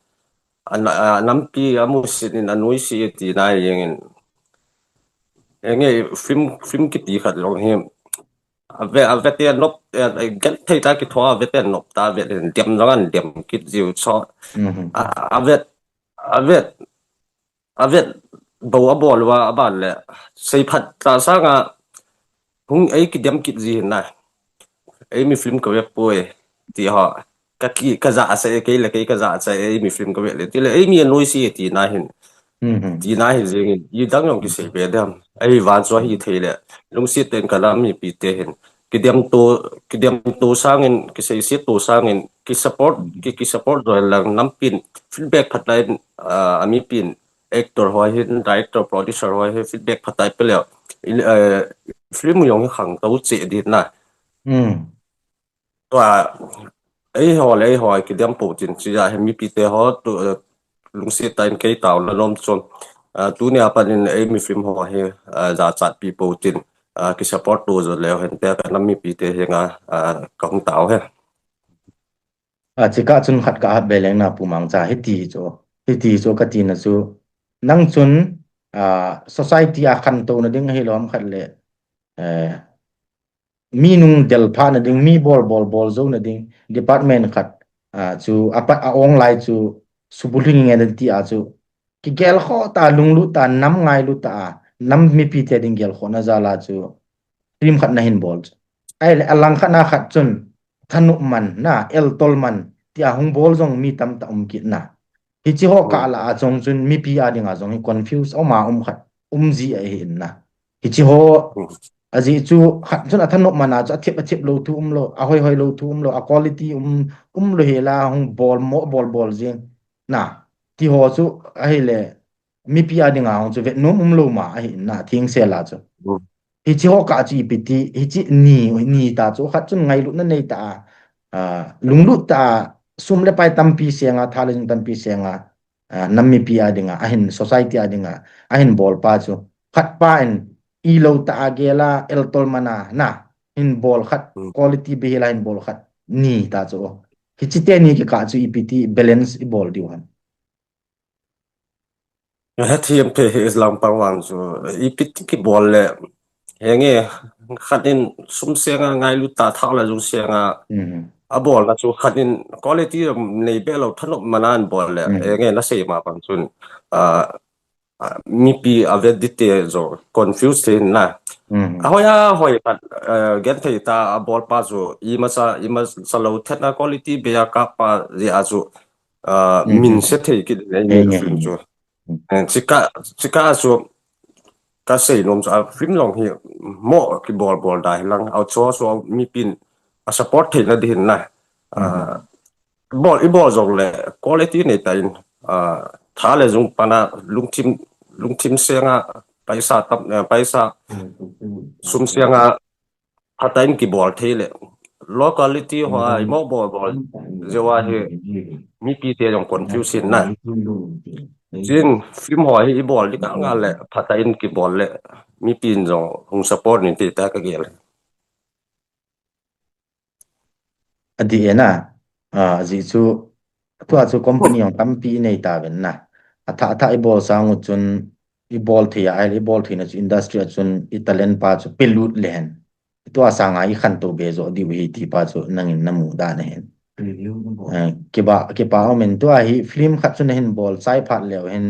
a, a nampi amusit in anuisat e tina jengin. Enge film, film kiti khat jong hi. Ave, ave te nop, eh, gel thei ta kithoa ave te nop ta ave dem jong an dem kit jiu so. Mhm. A, ave, ave, ave bo a bol wa a ban le. Sei phat ta sanga hung ei kidem kit ji hin na. Ei mi film ka ve poi ti ho. Ka ki, ka ja sa e, kei le kei ka ja sa e, ei mi film ka ve le. Ti le, ei mi anoi si e ti na hin. Mhm. Ti na hin jing hin. I dang jong kisei ve dem. Ei van so hi thei le. Lungsit ten ka lam mipi te hin. Kidem to, kidem to sangin, kisei si to sangin, ki support, ki, ki support jo lang nampin. Feedback phat lai, ah, a mipin. Actor ho hin, director, producer ho hin, feedback phat tai pe le. I, eh, film jong hi khang to che di na. Hmm. Tua, ei ho le, ei ho, kidem po tin, chi ja, hi mipi te ho, tu, eh, lungsit ta in kei tao la nom chon. Ah, tu nia pan in, ei mi film ho hi, ah, ja chat pi po tin, ah, ki support tu jo le, hen te ka nam mipi te hi nga, ah, ka hung tao he. Ah, chi ka chun khat ka hat be leng na Pu Mangcha, hiti hi chu, hiti hi chu ka ti na chu. Nang chun, ah, society a khantou na ding hi lom khat le, eh, mi nung del pha na ding, mi bol, bol, bol zo na ding, department khat, ah, chu, a pat, a ong lai chu, subulhing nge den ti a chu, ki gel kho ta, lunglut ta, nam ngailut ta, a, nam mipi te ding gel kho na jal a chu, film khat na hin bol chu. Ai le, a lang khat na khat chun, thanop man, na, el tol man, ti a hung bol jong mi tam ta um kit na. Hichi ho ka la a chong chun mipi a ding a jong hi confuse um a um khat, um ji a hi in na. Hichi ho, a ji chu khat chun a thanop man a chu a thip a thip lo thu um lo, a hoi hoi lo thu um lo, a quality um, um lo hi la hung bol mo bol bol jing. Na, ti ho chu a hi le, mipi a ding a hung chu vet nom um lo ma a hi in na, thing se la chu. Hichi ho ka chu ipi ti, hichi ni, ni ta chu khat chun ngailutna nei ta, ah, lunglut ta, sum le pai tampi senga, tha le jung tampi senga, ah, nam mipi a dinga, a hin society a dinga, a hin bol pa chu. Khat pa in i lo ta a gel a, el tol man a, na, hin bol khat, quality be hi la hin bol khat, ni ta chu. Hichi te ni ki ka chu ipi ti balance i bol diu ham. He thiam phe hi Islam pang vang chu, ipi ti ki bol le, henge, khat in sum senga ngailut ta thak la jung senga, a bol na chu khat in quality nei be lo thanop man a an bol le, henge, na sei ma pang chun, ah, ah, mipi a vet di te jo confuse te na. A hoi a hoi khat, eh, gen thei ta a bol pa chu, i masa, i masa lo thet na quality be a ka pa ji a chu, ah, min se thei kit nei ni film chu. Eh, chika, chika chu, ka sei nom chu, a film long hi mo ki bol bol da hi lang, au cho so mipin a support thei na di hin na. Ah, bol, i bol jong le quality nei ta in, ah, tha le jung pana lungthim, lungthim senga paisa tam, eh, paisa sum senga phatain ki bol thei le. Locality ho a i mo bol bol jeh a hi mipi te jong confuse in na. Chin film ho hi i bol di ka nga le phatain ki bol le mipin jong hung support ni ti ta ka gel. A di e na, ah, a ji chu, tua chu company jong tampi i nei ta ven na. A tha, a tha i bol sang u chun, i bol thei a, i bol thei na chu industry a chun i talent pa chu pelut le hen. Tua sanga i khantou be jo diu hi ti pa chu nangin na mu dan a hin. Eh, kiba, kipa um in tua hi film khat chu na hin bol chai phat leu hin,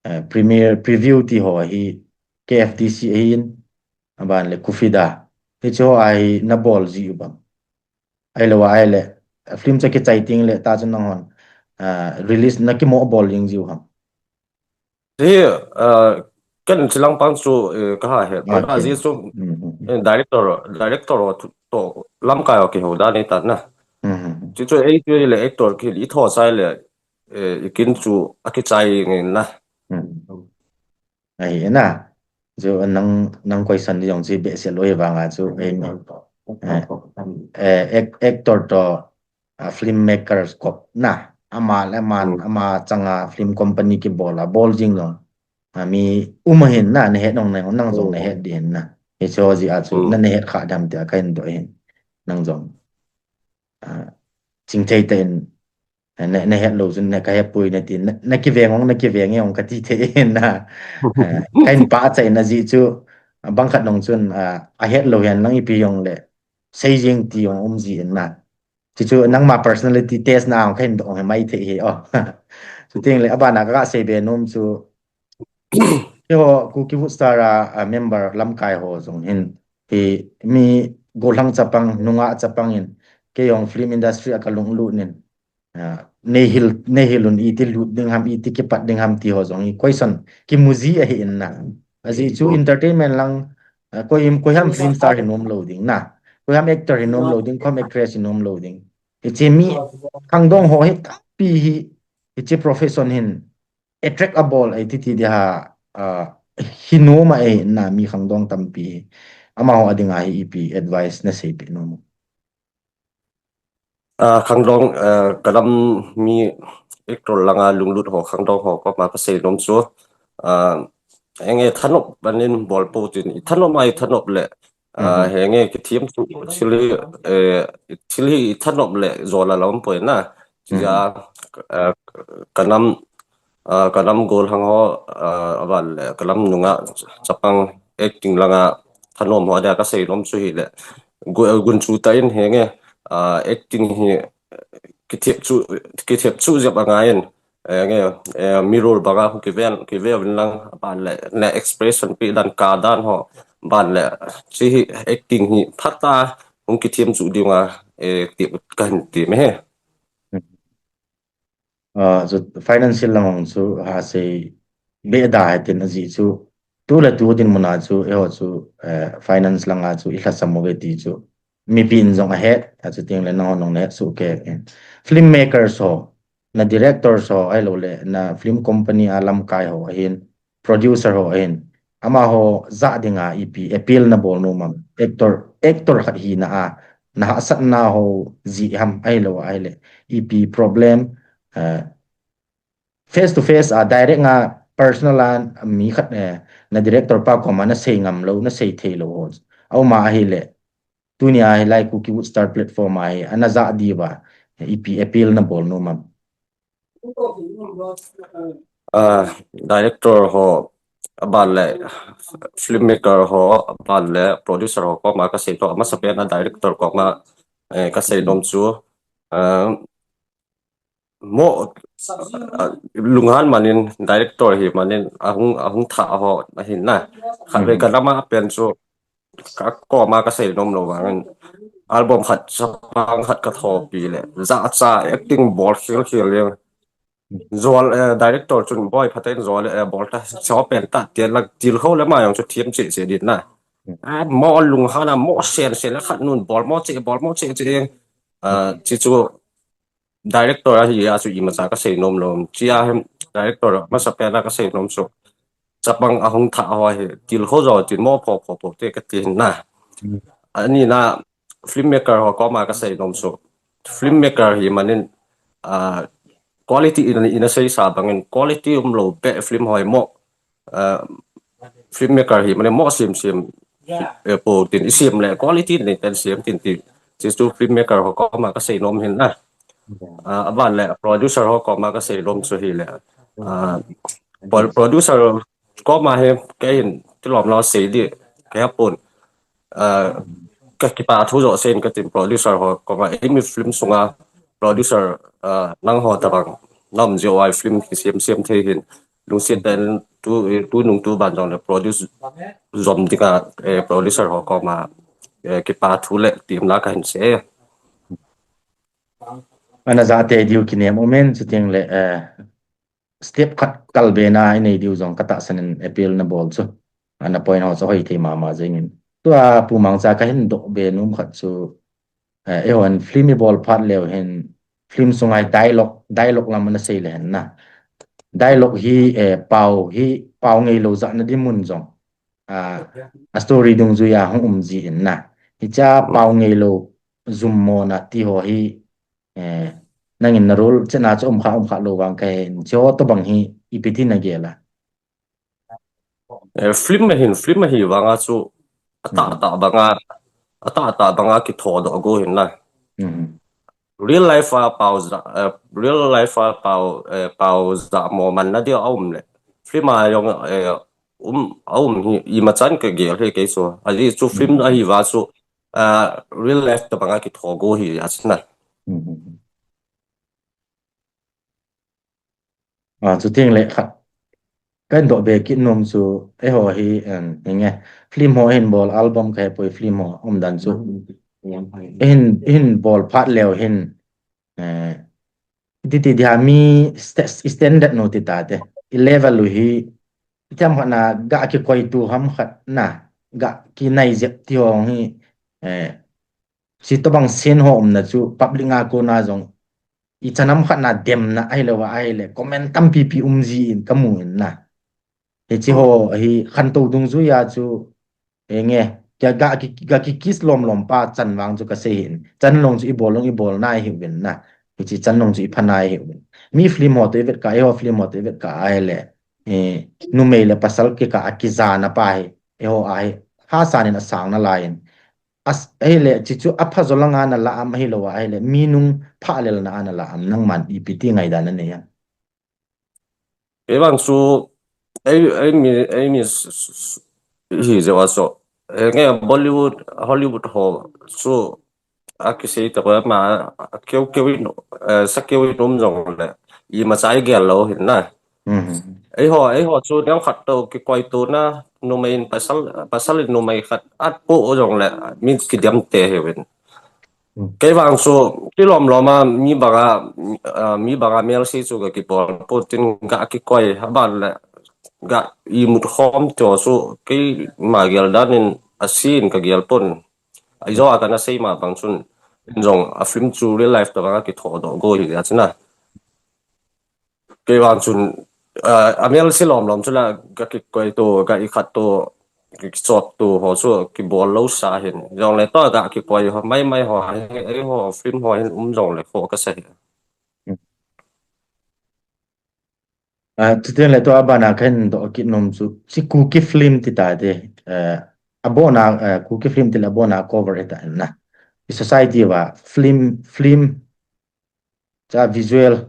eh, premiere, preview ti ho hi K F D C a hin, a ban le Kufida. Hichi ho a hi na bol ji u bang. Ai lo a ai le, film chu kichai ting le ta chu nang hon, ah, release na ki mo bol jing ji u ham. Hi, ah, ken chilang pang chu, eh, ka ha he. Ah, a ji chu, eh, director, director to, to lamkai o ki ho da nei ta na. Chi chu ei chu le actor ki i tho sai le, eh, i kin chu a kichai ngin na. Ahi na. Chu nang, nang question di jong chi behseh lou hi vang a chu, eh, eh, ac-, actor to, ah, filmmakers kop na. Ama le ama, ama changa film company kibol a, bol jing jong. Ah, mi um ahin na, na het nong na, nang jong na het di hin na. Hicho ji a chu, na, na het kha dam ti a ka hin do hin. Nang jong. Ah, chingthei tah in, Na, na het lou chun, na ka hepoi nati, na, na kiveng ong, na kiveng ong kati thei in na. Eh, ka hin pachat na jeh chu, bang khat nung chun, ah, ahet lou hen lang ipi jong le, sei jing ti ong um ji in na. Chu chu nangma personality test na ong ka hin dong he mai thei hi, oh. Chuteng le, abana ka, ka sei be nom chu, keiho Kuki Woodstar a, a member lamkai ho jong hin, hi mi golhang chapang, nungah chapang in, kei jong film industry a ka lunglut in, ah, nei hil, nei hil un iti lut ding ham, iti kipat ding ham ti ho jong hi question kimu ji ahi in na. Ajeh chu entertainment lang, ah, koi, koi ham film star hi nom lou ding na. Koi ham actor hi nom lou ding, koi ham actress hi nom lou ding. Hiche mi khangdong ho hi tampi hi, hiche profession hin attract abol ahi ti ti dia, ah, hi nom ahi na mi khangdong tampi hi. Amaho a dinga hi ipi advice na seipeh nom? Ah, khangdong, ah, ka lam mi actor langa lunglut ho, khangdong ho koma ka sei nom chu, ah, henge thanop anin bol pou tin, i thanop a i thanop le, ah, henge kithem chu thil hi, eh, thil hi i thanop le jol a la um poi na. Chia, ah, ka nam, ah, ka nam golhang ho, ah, aban le ka nam nungah chapang acting langa thanom ho dia ka sei nom chu hile, gu-, gunchu tah in henge, ah, acting hi kithem chu, kithem chu jep angai in, eh, nge, eh, mirror banga hu kiven, kive uvin lang, aban le, le expression pe dan, ka dan ho, aban le, chu hi acting hi phatah a hung kithem chu dinga, eh, ti ka hin ti me he. Ah, chu financial lang hung chu ha sei be da he tin ajeh chu, tu le tu dinmun a chu, eiho chu, eh, finance langa chu i lhasam uve ti chu mipi in jong ahet, a chuteng le nangho nung le suh ke, eh, filmmakers ho, na directors ho, ahilou le, na film company a lamkai ho ahin, producer ho ahin, amaho jah dinga ipi appeal na bol nom am? Actor, actor khat hina a, na hahsatna ho jeh ham, ahilou ahile, ipi problem, eh, face to face a, direct nga personal a mi khat, eh, na director pa koma na sei ngam lou, na sei thei lou ho aum ahile, tunia hilai Kuki Woodstar platform a hi, ana jah diuva, ipi appeal na bol nom am? Ah, director ho, aban le, filmmaker ho, aban le, producer ho koma ka sei nom, amasa pen a director koma, eh, ka sei nom chu, ah, mo, ah, lunghan manin, director hi manin, ahung, ahung thah ho ahin na. Khatvei ka nam a pen chu, ka koma ka sei nom lou vangin, album khat, chapang khat ka thopi le, jahcha acting bol khel khel le. Jol, eh, director chun boi phaten jol, eh, bol ta, cho pen ta, ti la, tilkhou le ma jong chu thiam cheh cheh din na. Ah, mo lunghan a, mo sen sen le khat nun bol mo cheh, bol mo cheh cheh. Ah, chu chu director ahi a chu imacha ka sei nom lou. Chia hem director masa pen a ka sei nom chu, chapang ahung thah ho hi, tilkhou jo tin mo pho pho pho te ka ti na. Ani na, filmmaker ho koma ka sei nom chu, filmmaker hi manin, ah, quality in, in a sei sa bangin quality um lou be film ho hi mo, ah, filmmaker hi manin mo sim sim, eh, po tin i sim le quality nei ten sim tin ti. Chu chu filmmaker ho koma ka sei nom hin na. Ah, aban le producer ho koma ka sei nom chu hile, ah, pro-, producer koma hi kei hin tilom lou sei di ka he pon. Ah, ka kipa thu jo sei in ka tin, producer ho koma, eimi film sunga producer, ah, nangho tabang na um jeh uva film kisem sem thei hin, lungset tah in tu, tu nung tu ban jong le produce jom dinga, eh, producer ho koma, eh, kipa thu le temna ka hin sei. Ana jah tei diu kinem um in, chuteng le, eh, step khat kalbe na i nei diu jong ka tahsan in appeal na bol chu, ana point ho chu hoi thei mama jeng in. Tua Pu Mangcha ka hin doh be nom khat chu, eh, eihon film i bol phat leu hin film sunga dialogue, dialogue lam ana sei le hen na. Dialogue hi, eh, pao hi, pao ngei lou jah na dinmun jong, ah, a story dungjui a hung um ji in na. Hicha pao ngei lou jum mo na ti ho hi, eh, nangin na role chetna chu um kha, um kha lou vang ka he in, chu ho tobang hi ipi ti na gel a? Eh, film a hin, film ahi vanga chu atah, mhm, atah banga, atah, atah banga kitho doh go hin na. Mhm. real life a pau ja, eh, real life a pau, eh, pau ja mo man na dia a um le. Film a jong, eh, um, a um hi, ima chan ka gel hi kei chu. Ajeh chu film ahi va chu, eh, real life tabang a kitho go hi a chun na. Hmm. Ah, chuting le khat. Kan doh be kit nom chu, eiho hi, em, hinge. Film ho hin bol, album ka he poi film ho, um dan chu. Hin, hin bol phat leu hin, eh, ti ti dia mi sta-, standard no ti ta te. I level u hi, i tiam khat na ga kikoi tu ham khat na, ga kinai jep ti ho hi, eh, si to bang sen ho um na chu, public nga ko na jong, i chanam khat na dem na, ahile wa, ahile, comment tampi pi um ji in ka mu in na. Hichi ho, hi khantou dungjuia chu, eh, nge, ga, ga ki, ga ki kiss lom lom pa chan vang chu ka sei hin. Chan long chu i bol long i bol nai hi uvin na. Hichi chan long chu i pha nai hi uvin. Mi film ho to i vet ka, eiho film ho to i vet ka ahile. Eh, numei le pasal kikah a kija na pa hi. Eiho a hi. Ha san in a sang na lai in. As, ahile, chi chu a pha jo langa na la am ahilou a, ahile, mi nung pha lel na a na la am nangman ipi ti ngaidan na nei am. Kei vang chu, ei, ei mi, ei mi s-, s-, s-, hi jeh a chu. Eh, nge Bollywood, Hollywood ho chu, a kisei ta ko ma, a keu keu in, eh, sa keu in um jong le, ima cha i gel lou hin na. Mhm. Eiho, eiho chu niam khat to kikoi tu na, numei in pasal, pasal in numei khat at po jong le, min kidem te hi uvin. Hmm. Kei vang chu, kilom lom a, mi banga, ah, mi banga mel si chu ka kipol, po tin ga kikoi, aban le, ga imut khom to chu, keima gel dan in a si in ka gel pon. Aijo a kana sei ma bang chun, jong a film chu real life tabang a kitho doh go hi a chun na. Kei vang chun, ah, a mel si lom lom chu la ga kikoi tu, ga i khat tu, ga kichop tu ho chu kibol lou sa hin. Jong le to ga kikoi ho, mai mai ho, ei, ei ho, film ho hin um jong le kho ka sa hi. Ah, chuti le to abana kan doh kit nom chu, si Kuki film ti ta te, eh, abona, eh, Kuki film ti le abona cover e ta na. I society va film, film cha visual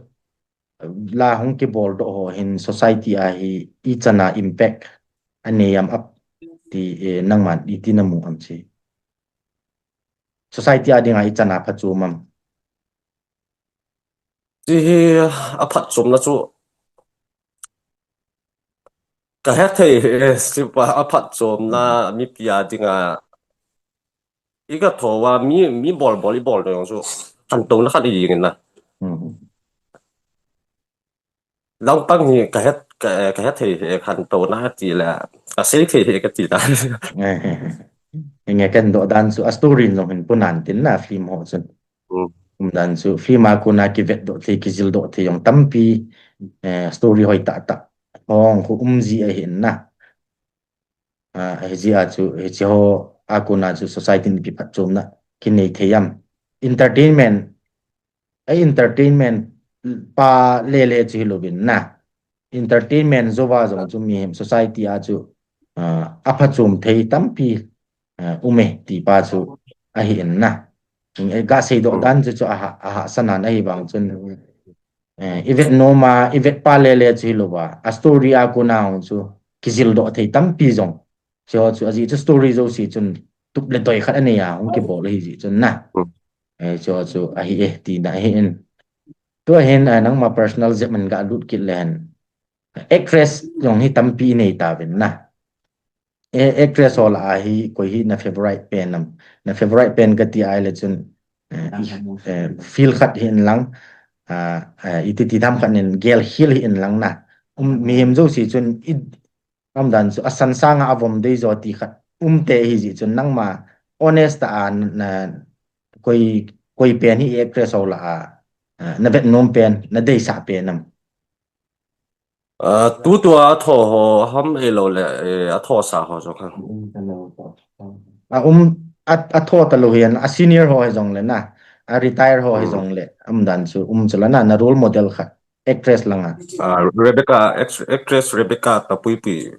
la hung kibol doh ho hin society a hi i chana impact a nei am ap ti, eh, nangman i ti na mu am chi. Society a dinga i chana phachom am. Ti hi a phachom na chu ka he thei, eh, si pa a phachom na mi pia dinga I ka tho va mi, mi bol bol i bol ding chu. Khantouna khat i jing in na. Hmm. Langpang hi ka het, ka, ka het thei hi khantouna ti le, ka sei thei hi ka ti ta. Nge kan doh dan chu a story jong hin punan tin na film ho chun. Hmm. Um dan chu film a kona kivet doh thei, kijil doh thei jong tampi, eh, story hoi tah tah hung khu um ji ahi in na. Ah, hijeh a chu, hiche ho a kona chu society in ipi phatchomna kinei thei am. Entertainment, a entertainment pa lele chu hilouvin na. Entertainment jouva jong chu mihem society a chu, ah, a phatchom thei tampi, ah, um e ti pa chu ahi in na. Eh, ga seidoh dan chu chu aha, aha sanan ahi vang chun. Eh, i vet nom a, i vet pa lele chu hilouva. A story a kona hung chu kijil doh thei tampi jong. Chu chu ajeh chu story jouse chun tup le toi khat anei a hung kibol ahi jeh chun na. Hmm. Eh, chu chu ahi e tina ahi in. Tua hin, eh, nangma personal jep man ga lut kit le hen. Actress jong hi tampi nei tauvin na. Eh, actress ho lah a hi koi hi na favorite pen am. Na favorite pen kati ahile chun, eh, i, eh, feel khat hi in lang, ah, eh, iti ti tham khat in gel khel hi in lang na. Um, mihem jouse chun i, um dan chu a san sanga a vom dei jo ti khat um te hi jeh chun nangma honest a na koi, koi pen hi actress ho lah a, ah, na vet nom pen, na deisah pen am. Ah, tutua a tho ho ham ahilou le, eh, a thosa ho jong ham. A um, a, a tho talou hi a senior ho hi jong le na, a retire ho hi jong le, um dan chu, um chu la na, na role model khat, actress langa. Ah, Rebecca, act-, actress Rebecca Tapuipui.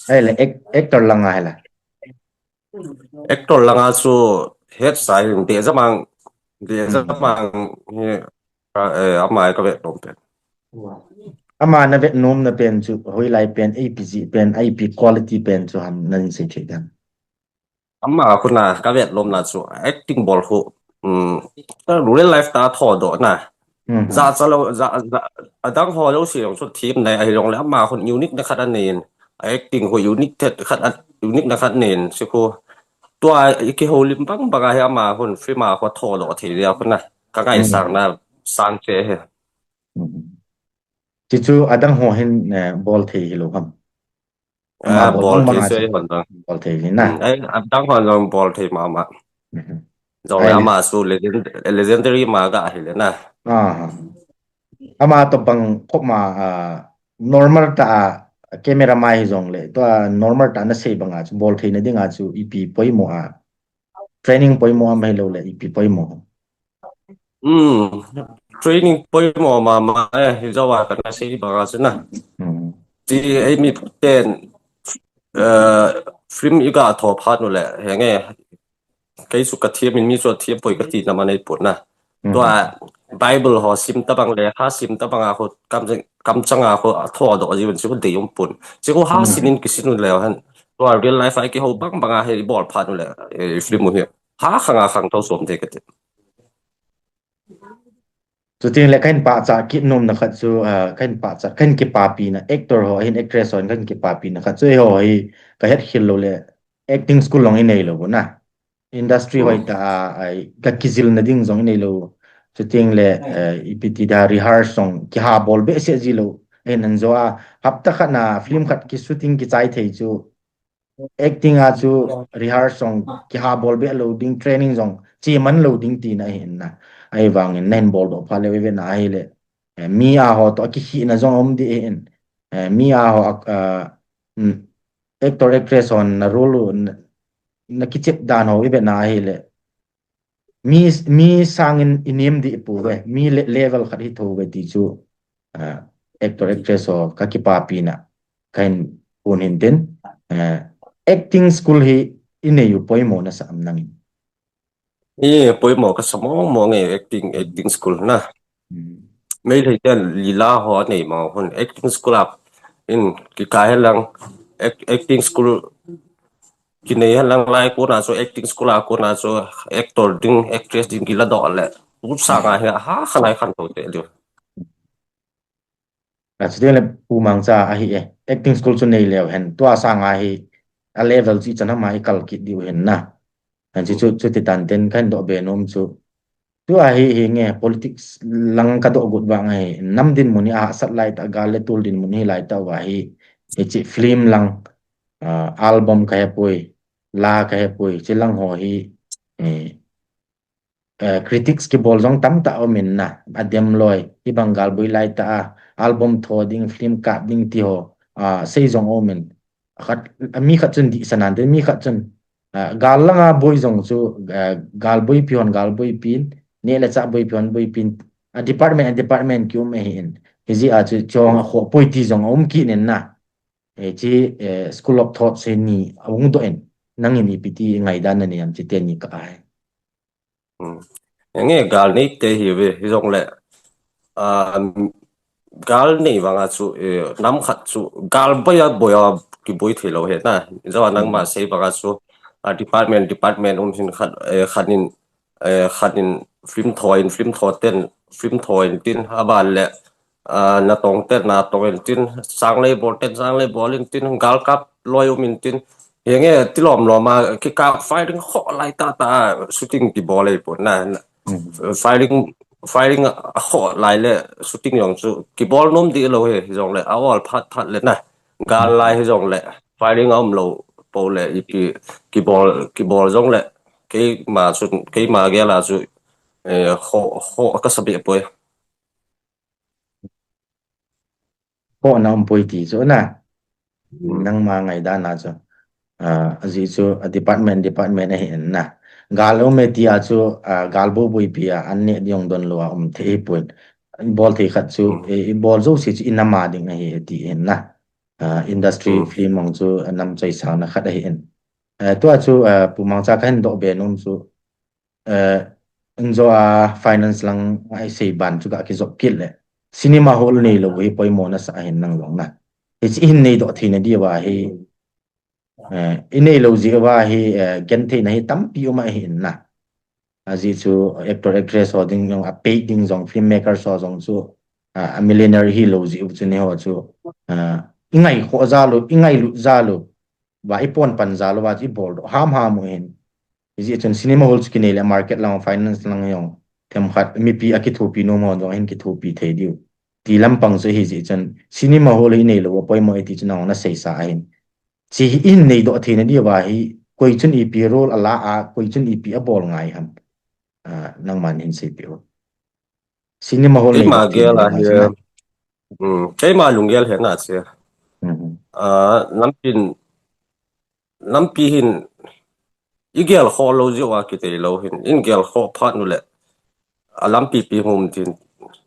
Ahile, ac-, actor langa hila. Actor langa chu het sa hin, de jamang, de jamang hi, ka, eh, ama ka vet nom pen. Ama na vet nom na pen chu, hoilai pen, A P G pen, A P quality pen chu ham nan sei thei dan. Ama khu na, ka vet nom na chu, acting bol khu, um, ka real life ta tho do na. Za, za lo, za, za, adang ho lo si jong chu thim nai, ahi jong le ama khu unique na khat anen, acting khu unique thet khat, unique na khat nen, si khu. Tua, i kiho lim bang bang a hi ama hun film a khu tho lo thei dia khu na. Ka ngai sang na, sang che he. Ti chu adang ho hin, eh, bol thei hi lo ham. Ama bol thei se hon dang. Bol thei hi na. Ai, adang ho jong bol thei mama. Jong le ama su legend-, legendary ma ga hi le na. Ama to bang khop ma, ah, normal ta a camera mai jong le. To a normal ta na sei bang a chu bol thei na ding a chu ipi poimo a. Training poimo am hei lo le ipi poimo. Hmm, training poimo mama e, hi jawa ka na sei bang a chu na. Ti ei mi ten, eh, film i ga tho phat nu le, henge, kei su ka thiam in mi su thiam poi ka ti na ma nei put na. Tua Bible ho sim ta bang le, ha sim ta bang a khu, kam, kam chang a khu, a tho do ji un si khu dei um pun. Si khu ha sin in ki sin un le han. Tua real life a ki ho bang bang a he bol phat nu le, eh, film u hi. Ha khang a khang tho som te ka ti. Chuting le kahin pachat kit nom na khat chu, ah, kahin pachat, kahin kipapi na actor ho, hin actress ho, kahin kipapi na khat chu, eiho hi, ka het khel lo le, acting school long i nei lo na. Industry hoi ta a, ai, ka kijil na ding jong i nei lo. Chuting le, eh, ipi ti da rehearse jong, kiha bol be se ji lo. Ei nan jo a, hapta khat na film khat ki shooting ki chai thei chu, acting a chu rehearse jong kiha bol be lo ding, training jong chi man lo ding ti na hin na. Ai vang in na hin bol do pha le ve na ai le. Eh, mi a ho to ki hi na jong om di hin. Eh, mi a ho, ah, mm, actor actress hon na role u na, na kichep dan ho i ve na ai le. Mi, mi sangin i nem di pu ve, mi le-, level khat hi tho ve ti chu, ah, actor actress ho ka kipapi na, kahin pun hin tin, ah, acting school hi i nei u poimo na sa am nangin. I poimo ka sa mong mong e acting, acting school na. Meilhei ten lila ho nei ma hun acting school a in ki kai lang ac-, acting school ki nei lang lai ko na chu acting school a ko na chu actor ding, actress ding ki la do le. U sa nga he ha kha lai khan to te liu. A chu le Pu Mangcha a hi e. Acting school chu nei leu hen. Tua sa nga hi a level chi chan ma i kal kit diu hen na. An chu, chu, chu ti tan ten kahin do be nom chu. Tua hi, hi nge politics lang ka do gut vang hi. Nam dinmun hi a sat lai ta, gal le tul dinmun hi lai ta va hi. Hi chi film lang, ah, album ka he pui, la ka he pui, chi lang ho hi, eh, eh, critics ki bol jong tam ta om in na, a dem loi, hi bang gal bui lai ta a, album tho ding, film kap ding ti ho, ah, sei jong om in. Khat, mi khat chun di sanan te, mi khat chun, ah, gal langa boi jong chu, ah, gal boipi hon gal boipin, ne le cha boipi hon boipin, a department, a department ki um e hin. Hi ji a chu chong a kho poi ti jong um ki nen na. E chi, eh, school of thought se ni a ung do en. Nangin ipi ti ngai dan na ni am chi te ni ka ai. Hmm. Enge gal nei te hi ve, hi jong le, ah, gal nei vang a chu, eh, nam khat chu, gal boi a, boi a, ki boi thei lo he na. Jawa nang ma sei vang a chu, ah, department, department um hin khat, eh, khat in, eh, khat in film tho in, film tho ten, film tho in tin, a ban le, ah, na tong ten, na tong in tin, sang lei bol ten, sang lei bol in tin, gal kap loi um in tin, Henge tilom lom a, kikap firing kho lai ta ta, shooting kibol ei pon na. Firing, firing a kho lai le, shooting jong chu kibol nom di lo he, jong le, a ol phat phat le na. Gal lai hi jong le, firing a um lo po le, ipi kibol, kibol jong le, keima chu, keima gel a chu, eh, kho, kho ka sa be poi. Kho na um poi ti chu na. Nangma ngai dan a chu. Ah, a ji chu a department, department a hi en na. Gal um e ti a chu, ah, gal bo boipi a an ne diong don lo a um thei poi. Bol thei khat chu, eh, i bol jo si chu i nam a ding a hi ti en na. Ah, industry film ong chu a nam choi sang na khat a hi en. Eh, tua chu, ah, Pu Mangcha kahin do be nom chu. eh, injo a finance lang a isei ban chu ga kijop kit le. Cinema hall neilou hi poimo nasa ahin nang jong na. Hichi hin neidoh theina diuva hi, eh, ineilou jeh uva hi, eh, gentheina hi tampi um ahin na. Ajeh chu actor actress ho ding jong, a paid ding jong, filmmaker ho jong chu, ah, a millionaire hilou jeh u chu neiho chu, ah, ingaikhoh jal u, ingailut jal u, va ipon pan jal uva chu ibol doh hamham u hin. Hijeh chun cinema hall chu kinei le market lang, finance lang jong themkhat mipi akithopi nom ho jong ahin kithopi thei diu. Ti lampang chu hijeh chun cinema hall hi neilou a poimo e ti chu nang naseisa ahin. Chi hi in neidoh theina diuva hi, koi chun ipi role ala a, koi chun ipi abol ngai ham. Ah, nangman hin seipeh u. Cinema hall neilo keima gel a hi, um, keima lunggel hi na che. Ah, nampi, nampi hin igel khoh lou jeh uva kitei lou hin, in gel khoh phat nu le, a lampi pi hum tin.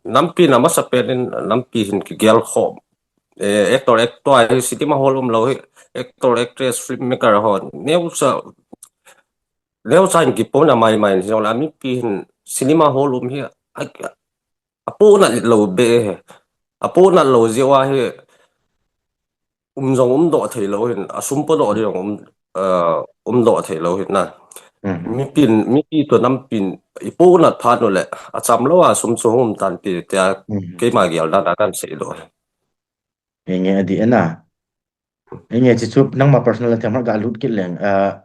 Nampi na masapen in, nampi hin kigel khoh. Eh, actor, actor, ai cinema hall umlou hi, actor, actress, filmmaker ho, neucha, neucha in kipona maimai, jong la mipi hin cinema hall um hi, a, aponat lou be hi. Aponat lou jeh uva hi, um jong umdoh theilou hin, asum podoh ding jong um, eh, umdoh theilou hin na. Mipi, mipi toh nampi in iponat phat nu le, achamlou a sum chu hung um tan ti, tia keima gel dan a kan seidoh. Henge adih e na. Henge chichu nangma personal a themkhat ga lut kit leng. Ah,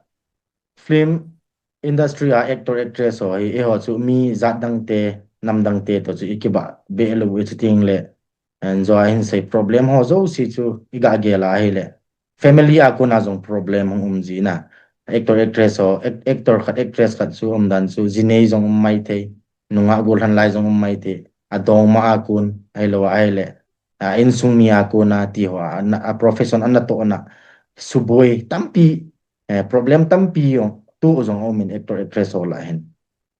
film industry a actor actress ho hi, eiho chu mi jat dangte, nam dangte toh chu ikibah be lou u chuting le, injo a hin sei problem ho jouse chu iga gel a ahile, family a kona jong problem hung um ji na. Actor actress ho, ac-, actor khat actress khat chu umdan chu jinei jong um maithei, nungah gollhang lai jong um maithei, adongma a kon ahilou ahile, a insung mi a kona ti ho, a, a profession anatohna, suboi tampi, eh, problem tampi jong tu jong um in actor actress ho lah hin.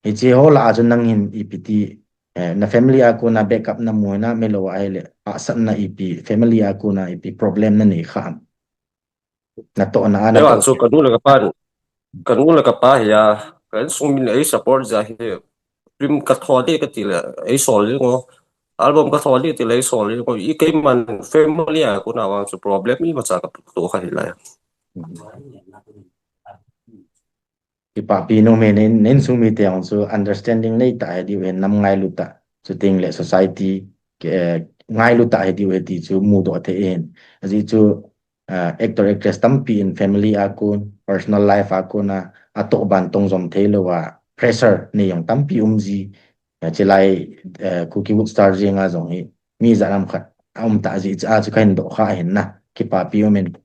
Hiche ho lah a chu nang hin ipi ti, eh, na family a kona backup namu na, ahilou ahile, ahsatna ipi, family a kona ipi problem nanei kha am. Natohna a, natoh chu kanu le kapa, kanu le kapa hi a, ka insung min ei support jeh a hi, film ka tho ding kati le, ei sol ding o, album ka tho ding ti le, ei sol ding o, i keiman family a kona vang chu problem imacha ka toh kha hilai. Kipapi nom e, na insung mite jong chu understanding nei tah hi diu hin, nam ngailu tah, chuting le society, eh, ngailu tah hi diu hi ti chu mudoh thei hin. Ajeh chu, ah, actor actress tampi in family a kon, personal life a kon a, atoh ban tong jom theilou a, pressure nei jong tampi um ji. Eh, chulai, eh, Kuki Woodstar jeng a jong hi, mi jat lam khat aum tah jeh a chu kahin doh kha hin na, kipapi um in.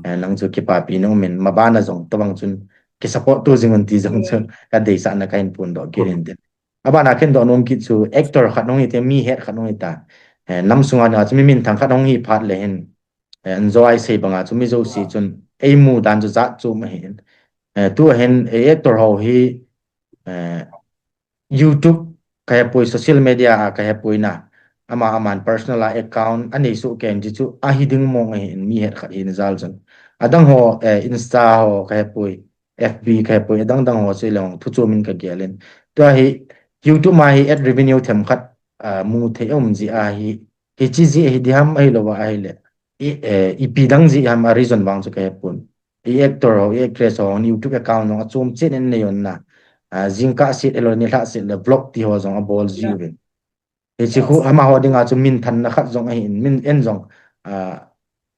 Eh, nang chu kipapi nom in, maban a jong tobang chun kisupport to jing un ti jong chu kadeisahna kahin phondoh kit in tin. Aban a kahin doh nom kit chu actor khat hung hite, mi het khat hung hita. Eh, nam sunga dinga chu mi minthang khat hung hi phat le hin, eh, injo a isei banga chu mi jouse chun eimu dan chu jat chu ma hin. Eh, tu ahin, eh, actor ho hi, eh, YouTube kahepoi, social media a kahepoi na. Ama, aman personal a account anei soh kei in, chuchu ahi ding mong ahin, mi het khat hina jal chun. Adang ho, eh, Insta ho kahepoi, F B kahepoi, adang dang ho chu ilong thu chu min kagel in. Tua hi YouTube ma hi ad revenue themkhat, ah, mu thei um jeh a hi, hiche jeh hi diham ahilou ahile, i, eh, ipi dang jeh ham a reason vang chu kahepon. I actor ho, i actress ho, YouTube account jong achom chen in nei un na. Ah, jingkah set, ahilou nilhah set le vlog ti ho jong abol ji uvin. Hiche khu amaho dinga chu minthanna khat jong ahin, min en jong, ah,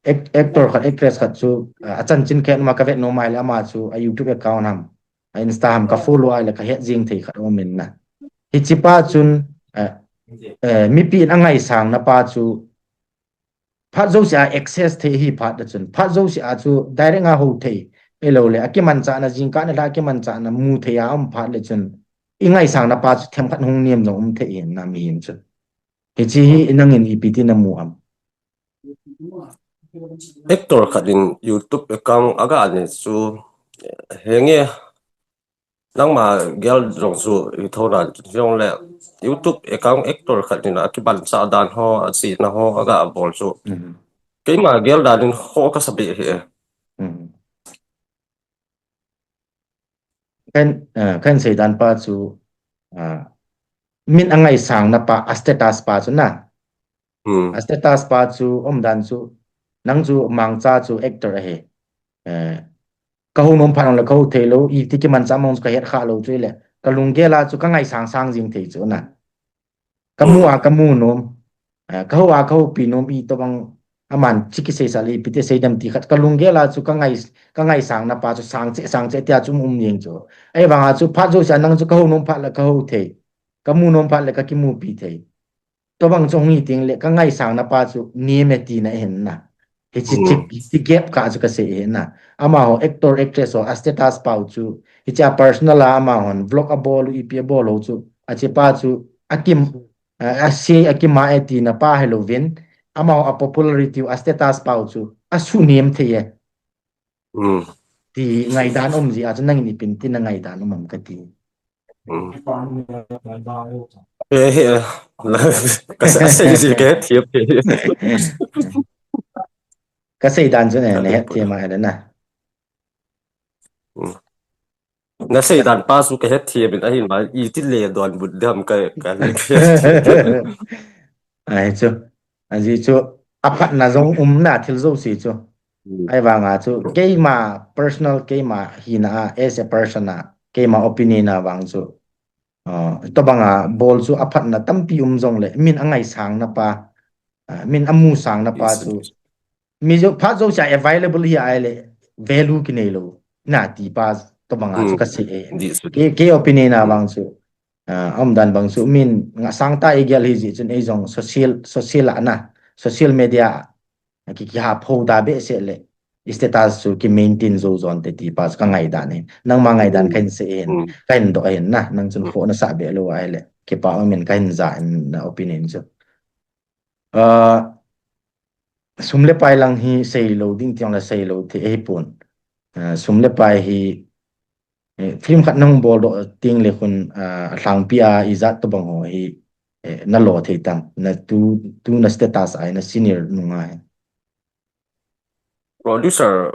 act-, actor khat, actress khat chu, ah, achanchin khat ma kavet nom ahile ama chu a YouTube account ham, a Insta ham ka follow ahile kahet jing thei khat um in na. Hiche pa chun, ah, eh, mipi in angaisang na pa chu, phat jouse a access thei hi phat le chun, phat jouse a chu direct a hou thei, ahilou le, akimanchahna, jingkah nilhah akimanchahna mu thei a um phat le chun, ingaisang na pa chu themkhat hung niam jong um thei hin na mihem chun. Hiche hi nangin ipi ti namu am? Actor khat in YouTube account aga nei chu, henge, nangma gel jong chu i thona jong le, YouTube account actor khat in akimanchah dan ho, asina ho, aga bol chu. Keima gel dan in ho kasa be hi e. Kan, ah, kan seidan pa chu, ah, min angaisang na pa, a status pa chu na. Hmm. A status pa chu, umdan chu, nang chu mangcha chu actor ahi. Eh, ka hou nom phat le ka hou thei lou, iti kimancha mong chu ka het kha lou chu le. Ka lunggel a chu ka ngaisang sang jing thei chu na. Ka mu a ka mu nom, eh, ka hou a ka houpi nom, itobang aman chi kisei sa le ipi ti sei dem ti khat ka lunggel a chu ka ngai, ka ngaisang na pa chu sang che, sang che tia chu um um jeng chu. Ahivang a chu phat jouse a nang chu ka hou nom phat le ka hou thei, ka mu nom phat le ka kimupi thei. Tobang chu hung hi ting le ka ngaisang na pa chu nem e tina ahin na. Hichi, Hmm. hichi gap kha chu ka sei ahin na. Amaho actor, actress ho a status pau chu, hichi a personal a amahon vlog abol u, ipi abol u chu, achi pa chu akim, a, a sei akima e tina pa hilouvin, amaho a popularity u, a status pau chu asunem thei e. Hmm. Ti ngaidan um ji a chu nangin ipi ti na ngaidan um am kati. Hmm. Eh, eh, ka sa, sa, sa, ka thiam, thiam. Ka seidan chu ne, Ka ne thiam het thiam a le na. Hmm. Na seidan pa chu ka het thiam in ahin ma, iti le donbut dem ka, ka le. Ahi chu. Aji chu, aphatna jong um na thil jouse chu. Hmm. Ahivang a chu, keima personal, keima hina a, as a person a, keima opinion a vang chu. Ah, tobang a bol chu aphatna tampi um jong le, min angaisang na pa, ah, min amusang na pa chu. Mi jo, phat jouse a available hi a le, value kinei lou. Na ti pa, tobang a chu Hmm. ka sei e. Di su. Ke, ke opinion a vang chu. Ah, umdan bang chu, min nga sang ta igel hi ji chun ei jong social, social a na, social media a ki, kihap ho da behseh le, status chu ki maintain jou jon te ti pa chu ka ngaidan e. Nangma ngaidan Hmm. ka hin sei hin, Hmm. ka hin doh hin na, nang chun Hmm. kho na sa be lou a le, kipa um in ka hin ja in na opinion chu. Ah, sum le pai lang hi sei lou ding ti jong le sei lou thei ahi pon. Ah, sum le pai hi, eh, film khat nahung bol doh ting le khun, ah, alhangpi a ijat tobang ho hi, eh, na lo thei tam, na tu, tu na status a hi na senior nung a hi. Producer,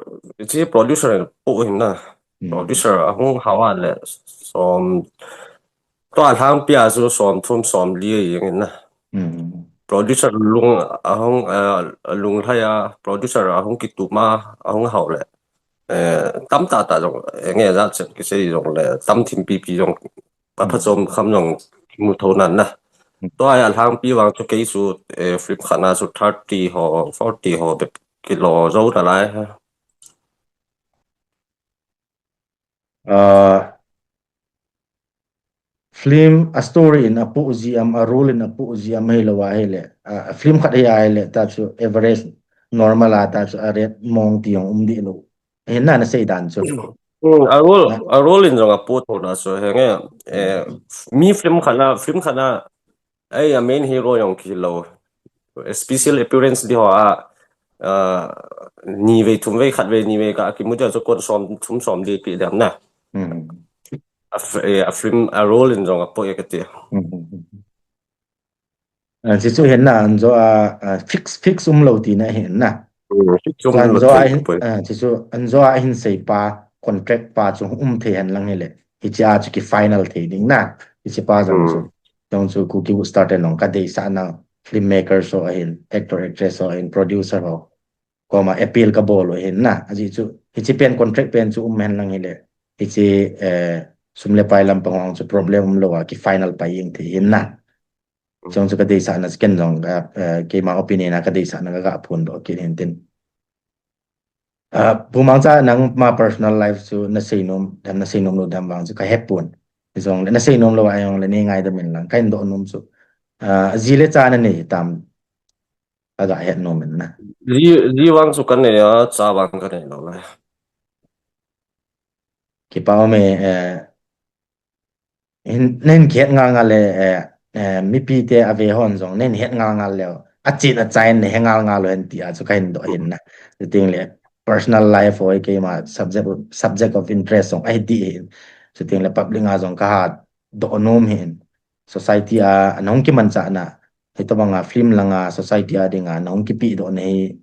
chi producer in pu hin na. Hmm. Producer ahung hao a le som, to alhangpi a chu som thum som li jeng in na. Hmm. Producer lung ahung, ah, lunglhai a, producer ahung kitup a, ahung hao le. Eh, tam tah tah jong, eh, nge ja chen kisei jong le, tam thim pipi jong, apha chom kham jong mu tho nan na. Hmm. Tua hi alhangpi vang chu kei chu, eh, film khat na chu thirty ho, forty ho bep kilo jou nalai. Ah, film a story in apu ji am, a role in apu ji am hilou a hile, ah, film khat hi a hile, ta chu average normal a ta chu a rate mong ti jong um di lou. Hin na na seidan chu. Hmm, a role, a role in jong apu tho na chu henge, eh, mi film khat na, film khat na, ei, a main hero jong kilou. Special appearance di ho a, ah, ni vei, thum vei, khat vei, ni vei ka kimu dia chu kon som, thum som di pi dem na. Hmm. A f-, eh, a film, a role in jong apu e kati. Hmm. Ah, chi chu hin na, an jo a, ah, fix, fix um lou ti na hin na. Hmm, fix um lou ti na. An jo a hin, ah, chi chu, an jo a hin sei pa, contract pa chu um thei hen lang hile. Hichi a chu ki final thei ding na. Hichi pa jong chu. Hmm. Jong chu Kuki Wood Star te nong ka deisah na filmmaker ho ahin, actor actress ho ahin, producer ho koma appeal ka bol u ahin na. Aji chu, hichi pen contract pen chu um hen lang hile. Hichi, eh, sum le pai lampang vang chu problem um lou a ki final pai jeng thei hin na. Jong chu ka deisah na ken jong, eh, keima opinion a ka deisah na ka ga phon doh kit hin tin. Ah, Pu Mangcha nangma personal life chu na seinom, dem na seinom lou dem vang chu ka hepon. Jong le na seinom lou a jong le nei ngaidam in lang, ka hin doh nom chu. Ah, ji le cha na nei tam, ka ga het nom in na. Ji, ji vang chu ka nei a, cha vang ka nei lou le. Kipa um e, eh, hin, nen het ngal ngal le, eh, eh, mipi te a ve hon jong, nen het ngal ngal le, a chin a chain ne he ngal ngal hen ti a chu ka hin doh hin na. Chuting le, personal life ho keima subject, subject of interest jong ahi di hin. Chuting le, public a jong ka ha doh nom hin. Society a, a nong kimancha na, hitobang a film lang a, society a ding a, nong kipi doh na hi,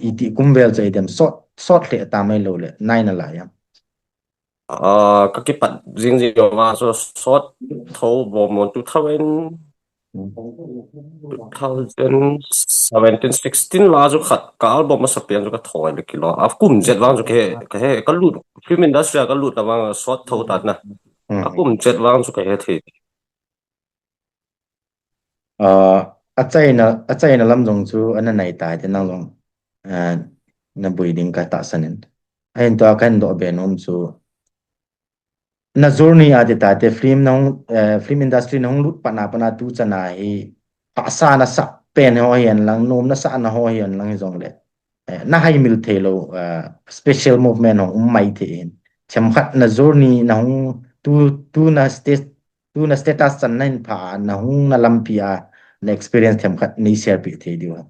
iti kum vel chu idem sot, sot le ta mai lou le, nai na lai a. Ah, ka kipat jing jing vang chu shot tho bom mo two thousand, two thousand seventeen, sixteen la chu khat ka album masa pen chu ka tho le kilo. A kum jet vang chu ka he, ka he, ka lut, film industry a ka lut la vang shot tho ta na. A kum jet vang chu ka he thei. Ah, a chaina, a chaina lam jong chu ana nai ta te nang jong, ah, na bui ding ka tahsan in. Ahin tua kan doh be nom chu na journey a ti ta te film na hung, eh, film industry na hung lut pat na, pat na tu chan a hi hahsa na sah pen ho hihen lang, nom na sah na ho hihen lang hi jong le, eh, na hai mil thei lo, eh, special moment ho um mai thei hin. Themkhat na journey na hung tu, tu na state, tu na status chan na hin pha, na hung na lampi a na experience themkhat nei share pi thei diu ham?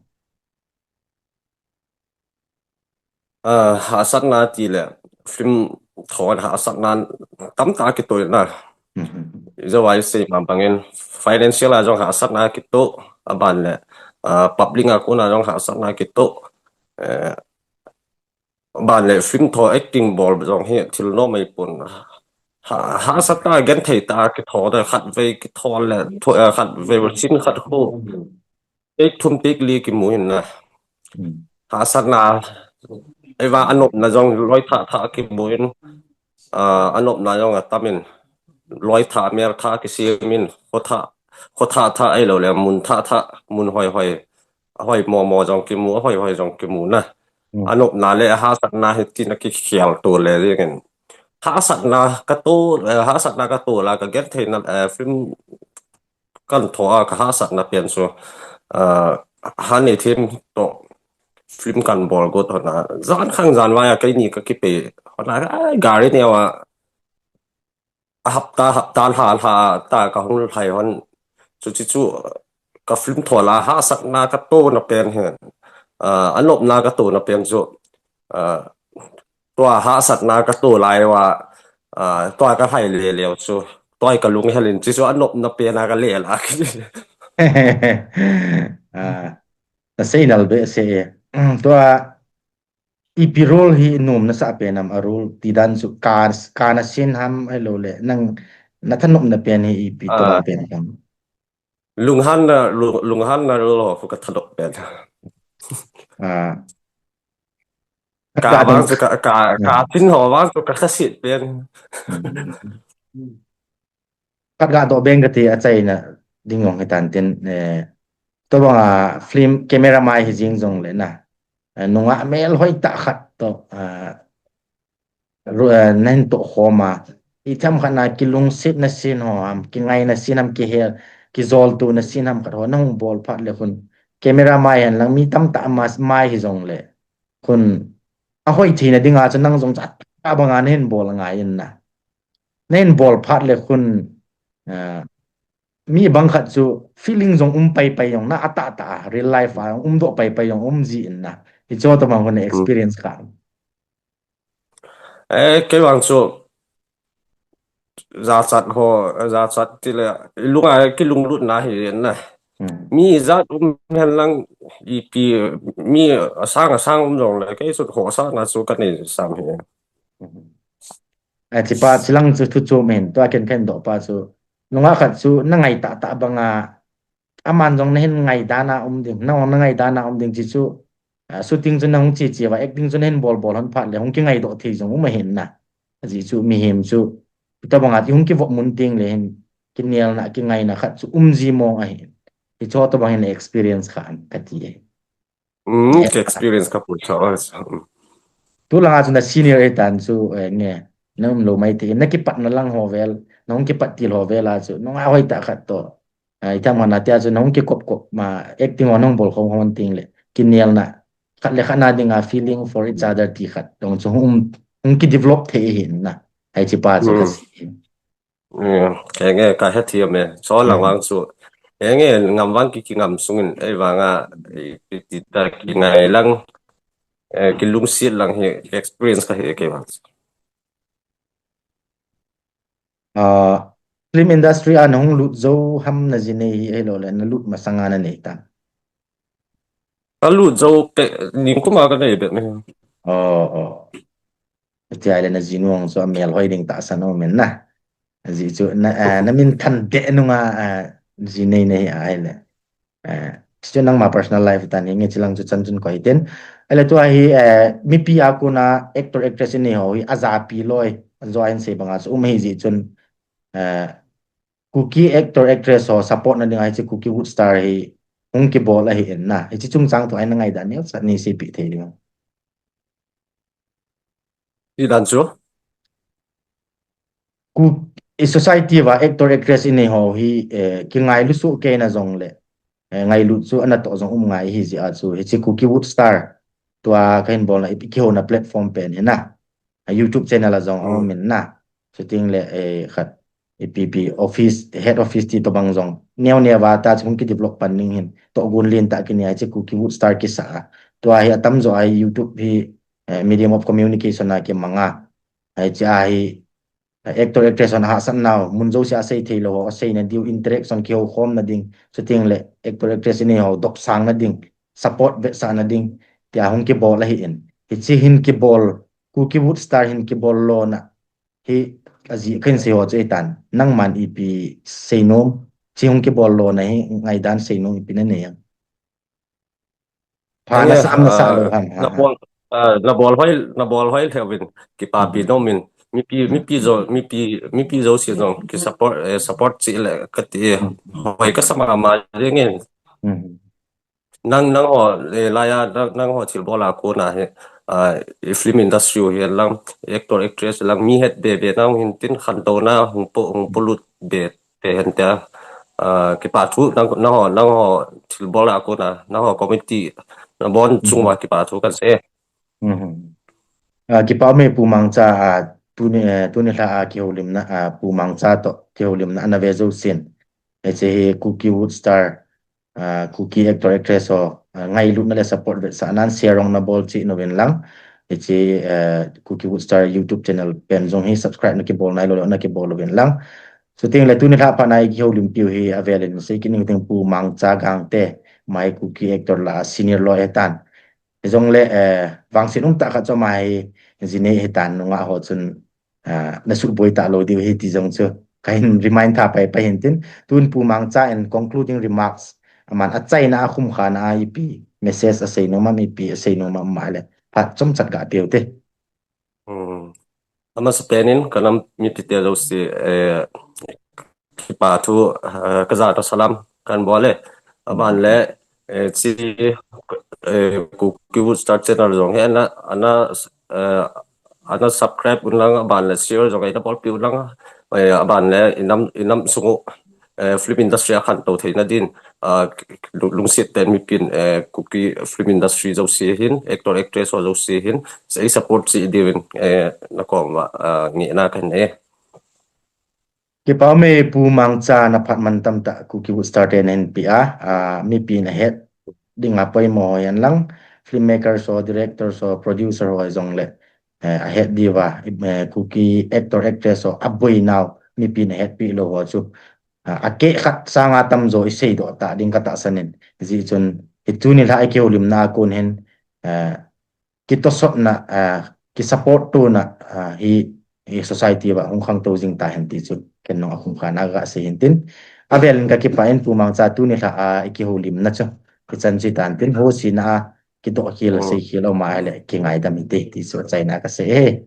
Ah, hahsatna ti le film thon hahsatna tamtah kitoh na. Jawai sei ma bangin financial a jong hahsatna kitoh, aban le, ah, public a kona jong hahsatna kitoh. Eh, aban le film tho acting bol jong hi thil nom mai pon. Ha, hahsatna genthei ta kitoh de khat vei kitoh le, tho, eh, khat vei sin khat khu. Take thum take li kimu in na. Hahsatna, ei va anopna jong loi thah thah kimu in, ah, anopna jong atam in, loi thah mel thah kisem in, kho thah, kho thah thah ei lo le, mun thah thah, mun hoi hoi, hoi mo mo jong kimu, hoi hoi jong kimu na. Anopna le hahsatna hi tina kikhel to le jing in. Hahsatna ka to, eh, hahsatna ka to la ka genthei na, eh, film kan tho a ka hahsatna pen chu, ah, han nei them to film kan bol got hona. Jan khang jan vai a keini ka kipe hona, ai, gari neo a, a hapta, hapta lha, lha ta ka hung lhai hon. Chuche chu ka film tho la hahsatna ka to na pen hi. Ah, anopna ka to na pen chu, ah, tua hahsatna ka to lai uva, ah, tua ka lhai le leu chu, tua ka lunghel in, chuche chu anopna pen a ka le la. Ah, na sei nal behseh e. Tua ipi role hi nom na sah pen ham, a role ti dan chu ka, ka na sin ham, ahilou le nang na thanop na pen hi ipi tobang pen ham? Lunghanna, lung, lunghanna role ho khu ka thanop pen. Ah. Ka vang chu ka, ka, ka sin ho vang chu ka khasit pen. Khat ga doh beng kati, achaina ding jong hitan tin, eh, tobang a film camera mai hi jing jong le na, eh, nungah mel hoi tah khat to, ah, ru-, eh, na hin toh khom a, itham khat na kilungset na sin ho ham, kingai na sin ham, kihel, kijoltu na sin ham khat ho na hung bol phat le khun, camera mai hen lang mi tamtah ma, mai hi jong le khun, ahoi theina dinga chu nang jong chu atah banga na hin bol ngai in na. Na hin bol phat le khun, ah, mi bang khat chu feeling jong um pai pai jong na, atah tah a, real life a jong um doh pai pai jong um ji in na. Hichu tobang hon experience kha. Eh, kei vang chu jachat ho, jachat ti le, i lunga kilunglut na hi na. Mi jat um hen lang ipi, mi asang asang um jong le, kei chu ho sa na chu ka nei sam hi. Achi pa, chilang chu thu chu min, tua ken ken doh pa chu. Nungah khat chu na ngai tah tah banga, aman jong na hin ngai dan a um ding, nang jong na ngai dan a um ding chi chu, ah, shooting chu na hung chi chi uva, acting chu na hin bol bol hon phat le, hung kingai doh thei jong um ahin na. Aji chu mihem chu, tobang a ti hung kivop mun ting le hin, kinelna, kingaina khat chu um ji mong ahin. Hichu tobang hin experience kha an kati e. Mm, ka experience ka pu cha. Tu langa chu na senior e tan chu, eh, nge, na um lo mai te, na kipat na lang ho vel, na hung kipat til ho vel a chu, nungah hoi tah khat to. Ah, itham hon a tia chu na hung kikop kop ma, acting ho na hung bol khom khom ting le, kinelna, khat le khat na dinga feeling for each other ti khat, dong chu hung, hung ki develop thei hin na, hichi pa chu ka si. Kei nge ka hethem e, chu lang vang chu. Kei nge ngam vang ki, kingam sungin, ei vang a, i, i, i ta kingai lang, eh, kilungset lang hi experience ka hi kei vang chu. Ah, film industry a na hung lut jou ham na ji nei hi, ahilou le na lut masanga na nei ta? Ka lut jou te, ningkum a ka nei be me. Oh, oh. Tia le na jinu ang chu amel hoi ding tahsan um in na. Ajeh chu na, eh, na min than de nunga, eh, ji nei nei a ahile. Eh, chu nangma personal life tan hi nge chilang chu chan chun koi tin. Ahile tua hi, eh, mipi a kona actor actress inei ho hi ajapi loi. Join sei banga chu um hi jeh chun, eh, Kuki actor actress ho support na ding ahi chu Kuki Wood Star hi hung kibol ahi in na. Hichi chungchang thu ahi na ngaidan neo sat ni seipi thei ding. I dan chu? Ku i society va actor actress inei ho hi, eh, kingailu su ke na jong le. Eh, ngailu chu ana to jong um ngai hi jeh a chu. Hichi Kuki Wood Star. Tua kahin bol na ipi kihona platform pen hi na. A YouTube channel a jong um in na. Shooting le, eh, khat ipi pi office, head office ti tobang jong neo neo va ta chu hung kidevelop pan ding hin tohgon lentah kinei a hichi Kuki Wood Star kisa a. Tua hi atamjo a hi YouTube hi, eh, medium of communication a kimang a. Hichi a hi, eh, actor actress hon ahahsat nau, mun jouse a sei thei lou ho, asei na diu, interaction kihou khom na ding, shooting le actor actress inei ho, dopsang na ding, support vetsah na ding, tia hung kibol ahi in. Hichi hin kibol, Kuki Wood Star hin kibol lona hi ajeh kahin sei ho chu ahi tan. Nangman ipi seinom, chi hung kibol lona hi ngaidan seinom ipi na nei am? Pha na sam na sa lou ham ha. Na bol, ah, na bol hoi, na bol hoi lheh uvin, kipapi nom in, mipi, mipi jo, mipi, mipi jouse jong ki support, eh, support cheh le kati, hoi kasa mama jeng in. Nang, nangho, eh, laiya, nang, nangho thilbol a kona hi, ah, i film industry u hi lang, actor, actress lang, mi het be be nau hin tin khantouna hung po, hung polut be te hen tia, ah, kipa thu, nang, nangho, nangho thilbol a kona, nangho committee, na bon chung uva kipa thu kan sei. Ah, kipa ume Pu Mangcha, ah, tuni, eh, tuni lha a kihoulimna, ah, Pu Mangcha toh kihoulimna ana ve jousen. Hiche hi Kuki Wood Star, ah, Kuki actor actress ho, ah, ngailutna le support vetsahnan share jong na bol cheh uvin lang. Hiche, eh, Kuki Wood Star YouTube channel pen jong hi subscribe na kibol nailou le na kibol uvin lang. Shooting le tuni lha phat na i kihoulimpiu hi avel in sei kit ning ting Pu Mangcha Gangte, ama hi Kuki actor lah a senior loi ahi tan. Hijongle, eh, vangset umtah khat chu ama hi ji nei ahi tan, nungah ho chun, ah, na suboi talou diu ahi ti jong chu kahin remind tha pai pai hin tin, tun Pu Mangcha in concluding remarks, aman achaina a khumkhana a ipi message asei nom am, ipi asei nom am, ama le phat chomchat ga pe u te. Hmm. Amasapen in ka nam mipite jouse, eh, kipa thu, eh, ka jana salam kan bol e. Aban le, eh, chi, eh, Kuki Wood Star Channel jong hi ana, ana, eh, ana subscribe un lang, aban le share jong ana bolpi un lang. Eh, aban le i nam, i nam sung u, eh, film industry a khantou theina din, ah, lu-, lungset tah in mipin, eh, Kuki film industry jouse hin, actor actress ho jouse hin, sei support cheh diuvin, eh, na kom uva, ah, ngehna kahin nei e. Kipa ume Pu Mangcha, na phat mantam tah Kuki Wood Star te nahin pe a, ah, mipin ahet dinga poimo ho hen lang, filmmakers ho, directors ho, producer ho jongle, eh, ahet diuva, eh, Kuki actor actress ho aboinau mipin ahetpi lou ho chu, ah, akeh khat sanga tamjo i seidoh ta ding ka tahsan in. Hijeh chun, hi tuni lha i kihoulimna a kon hin, eh, kitosotna, ah, kisupport tona, ah, hi, hi society uva hung khangtou jing tahen ti chu ken jong akhumkhana ka sei hin tin. Avel in ka kipah in Pu Mangcha, tuni lha a i kihoulimna chu hichan chu hitan tin, hosina a kidoh khel, sei khel um ahile kingaidam hite ti chu achaina ka sei e.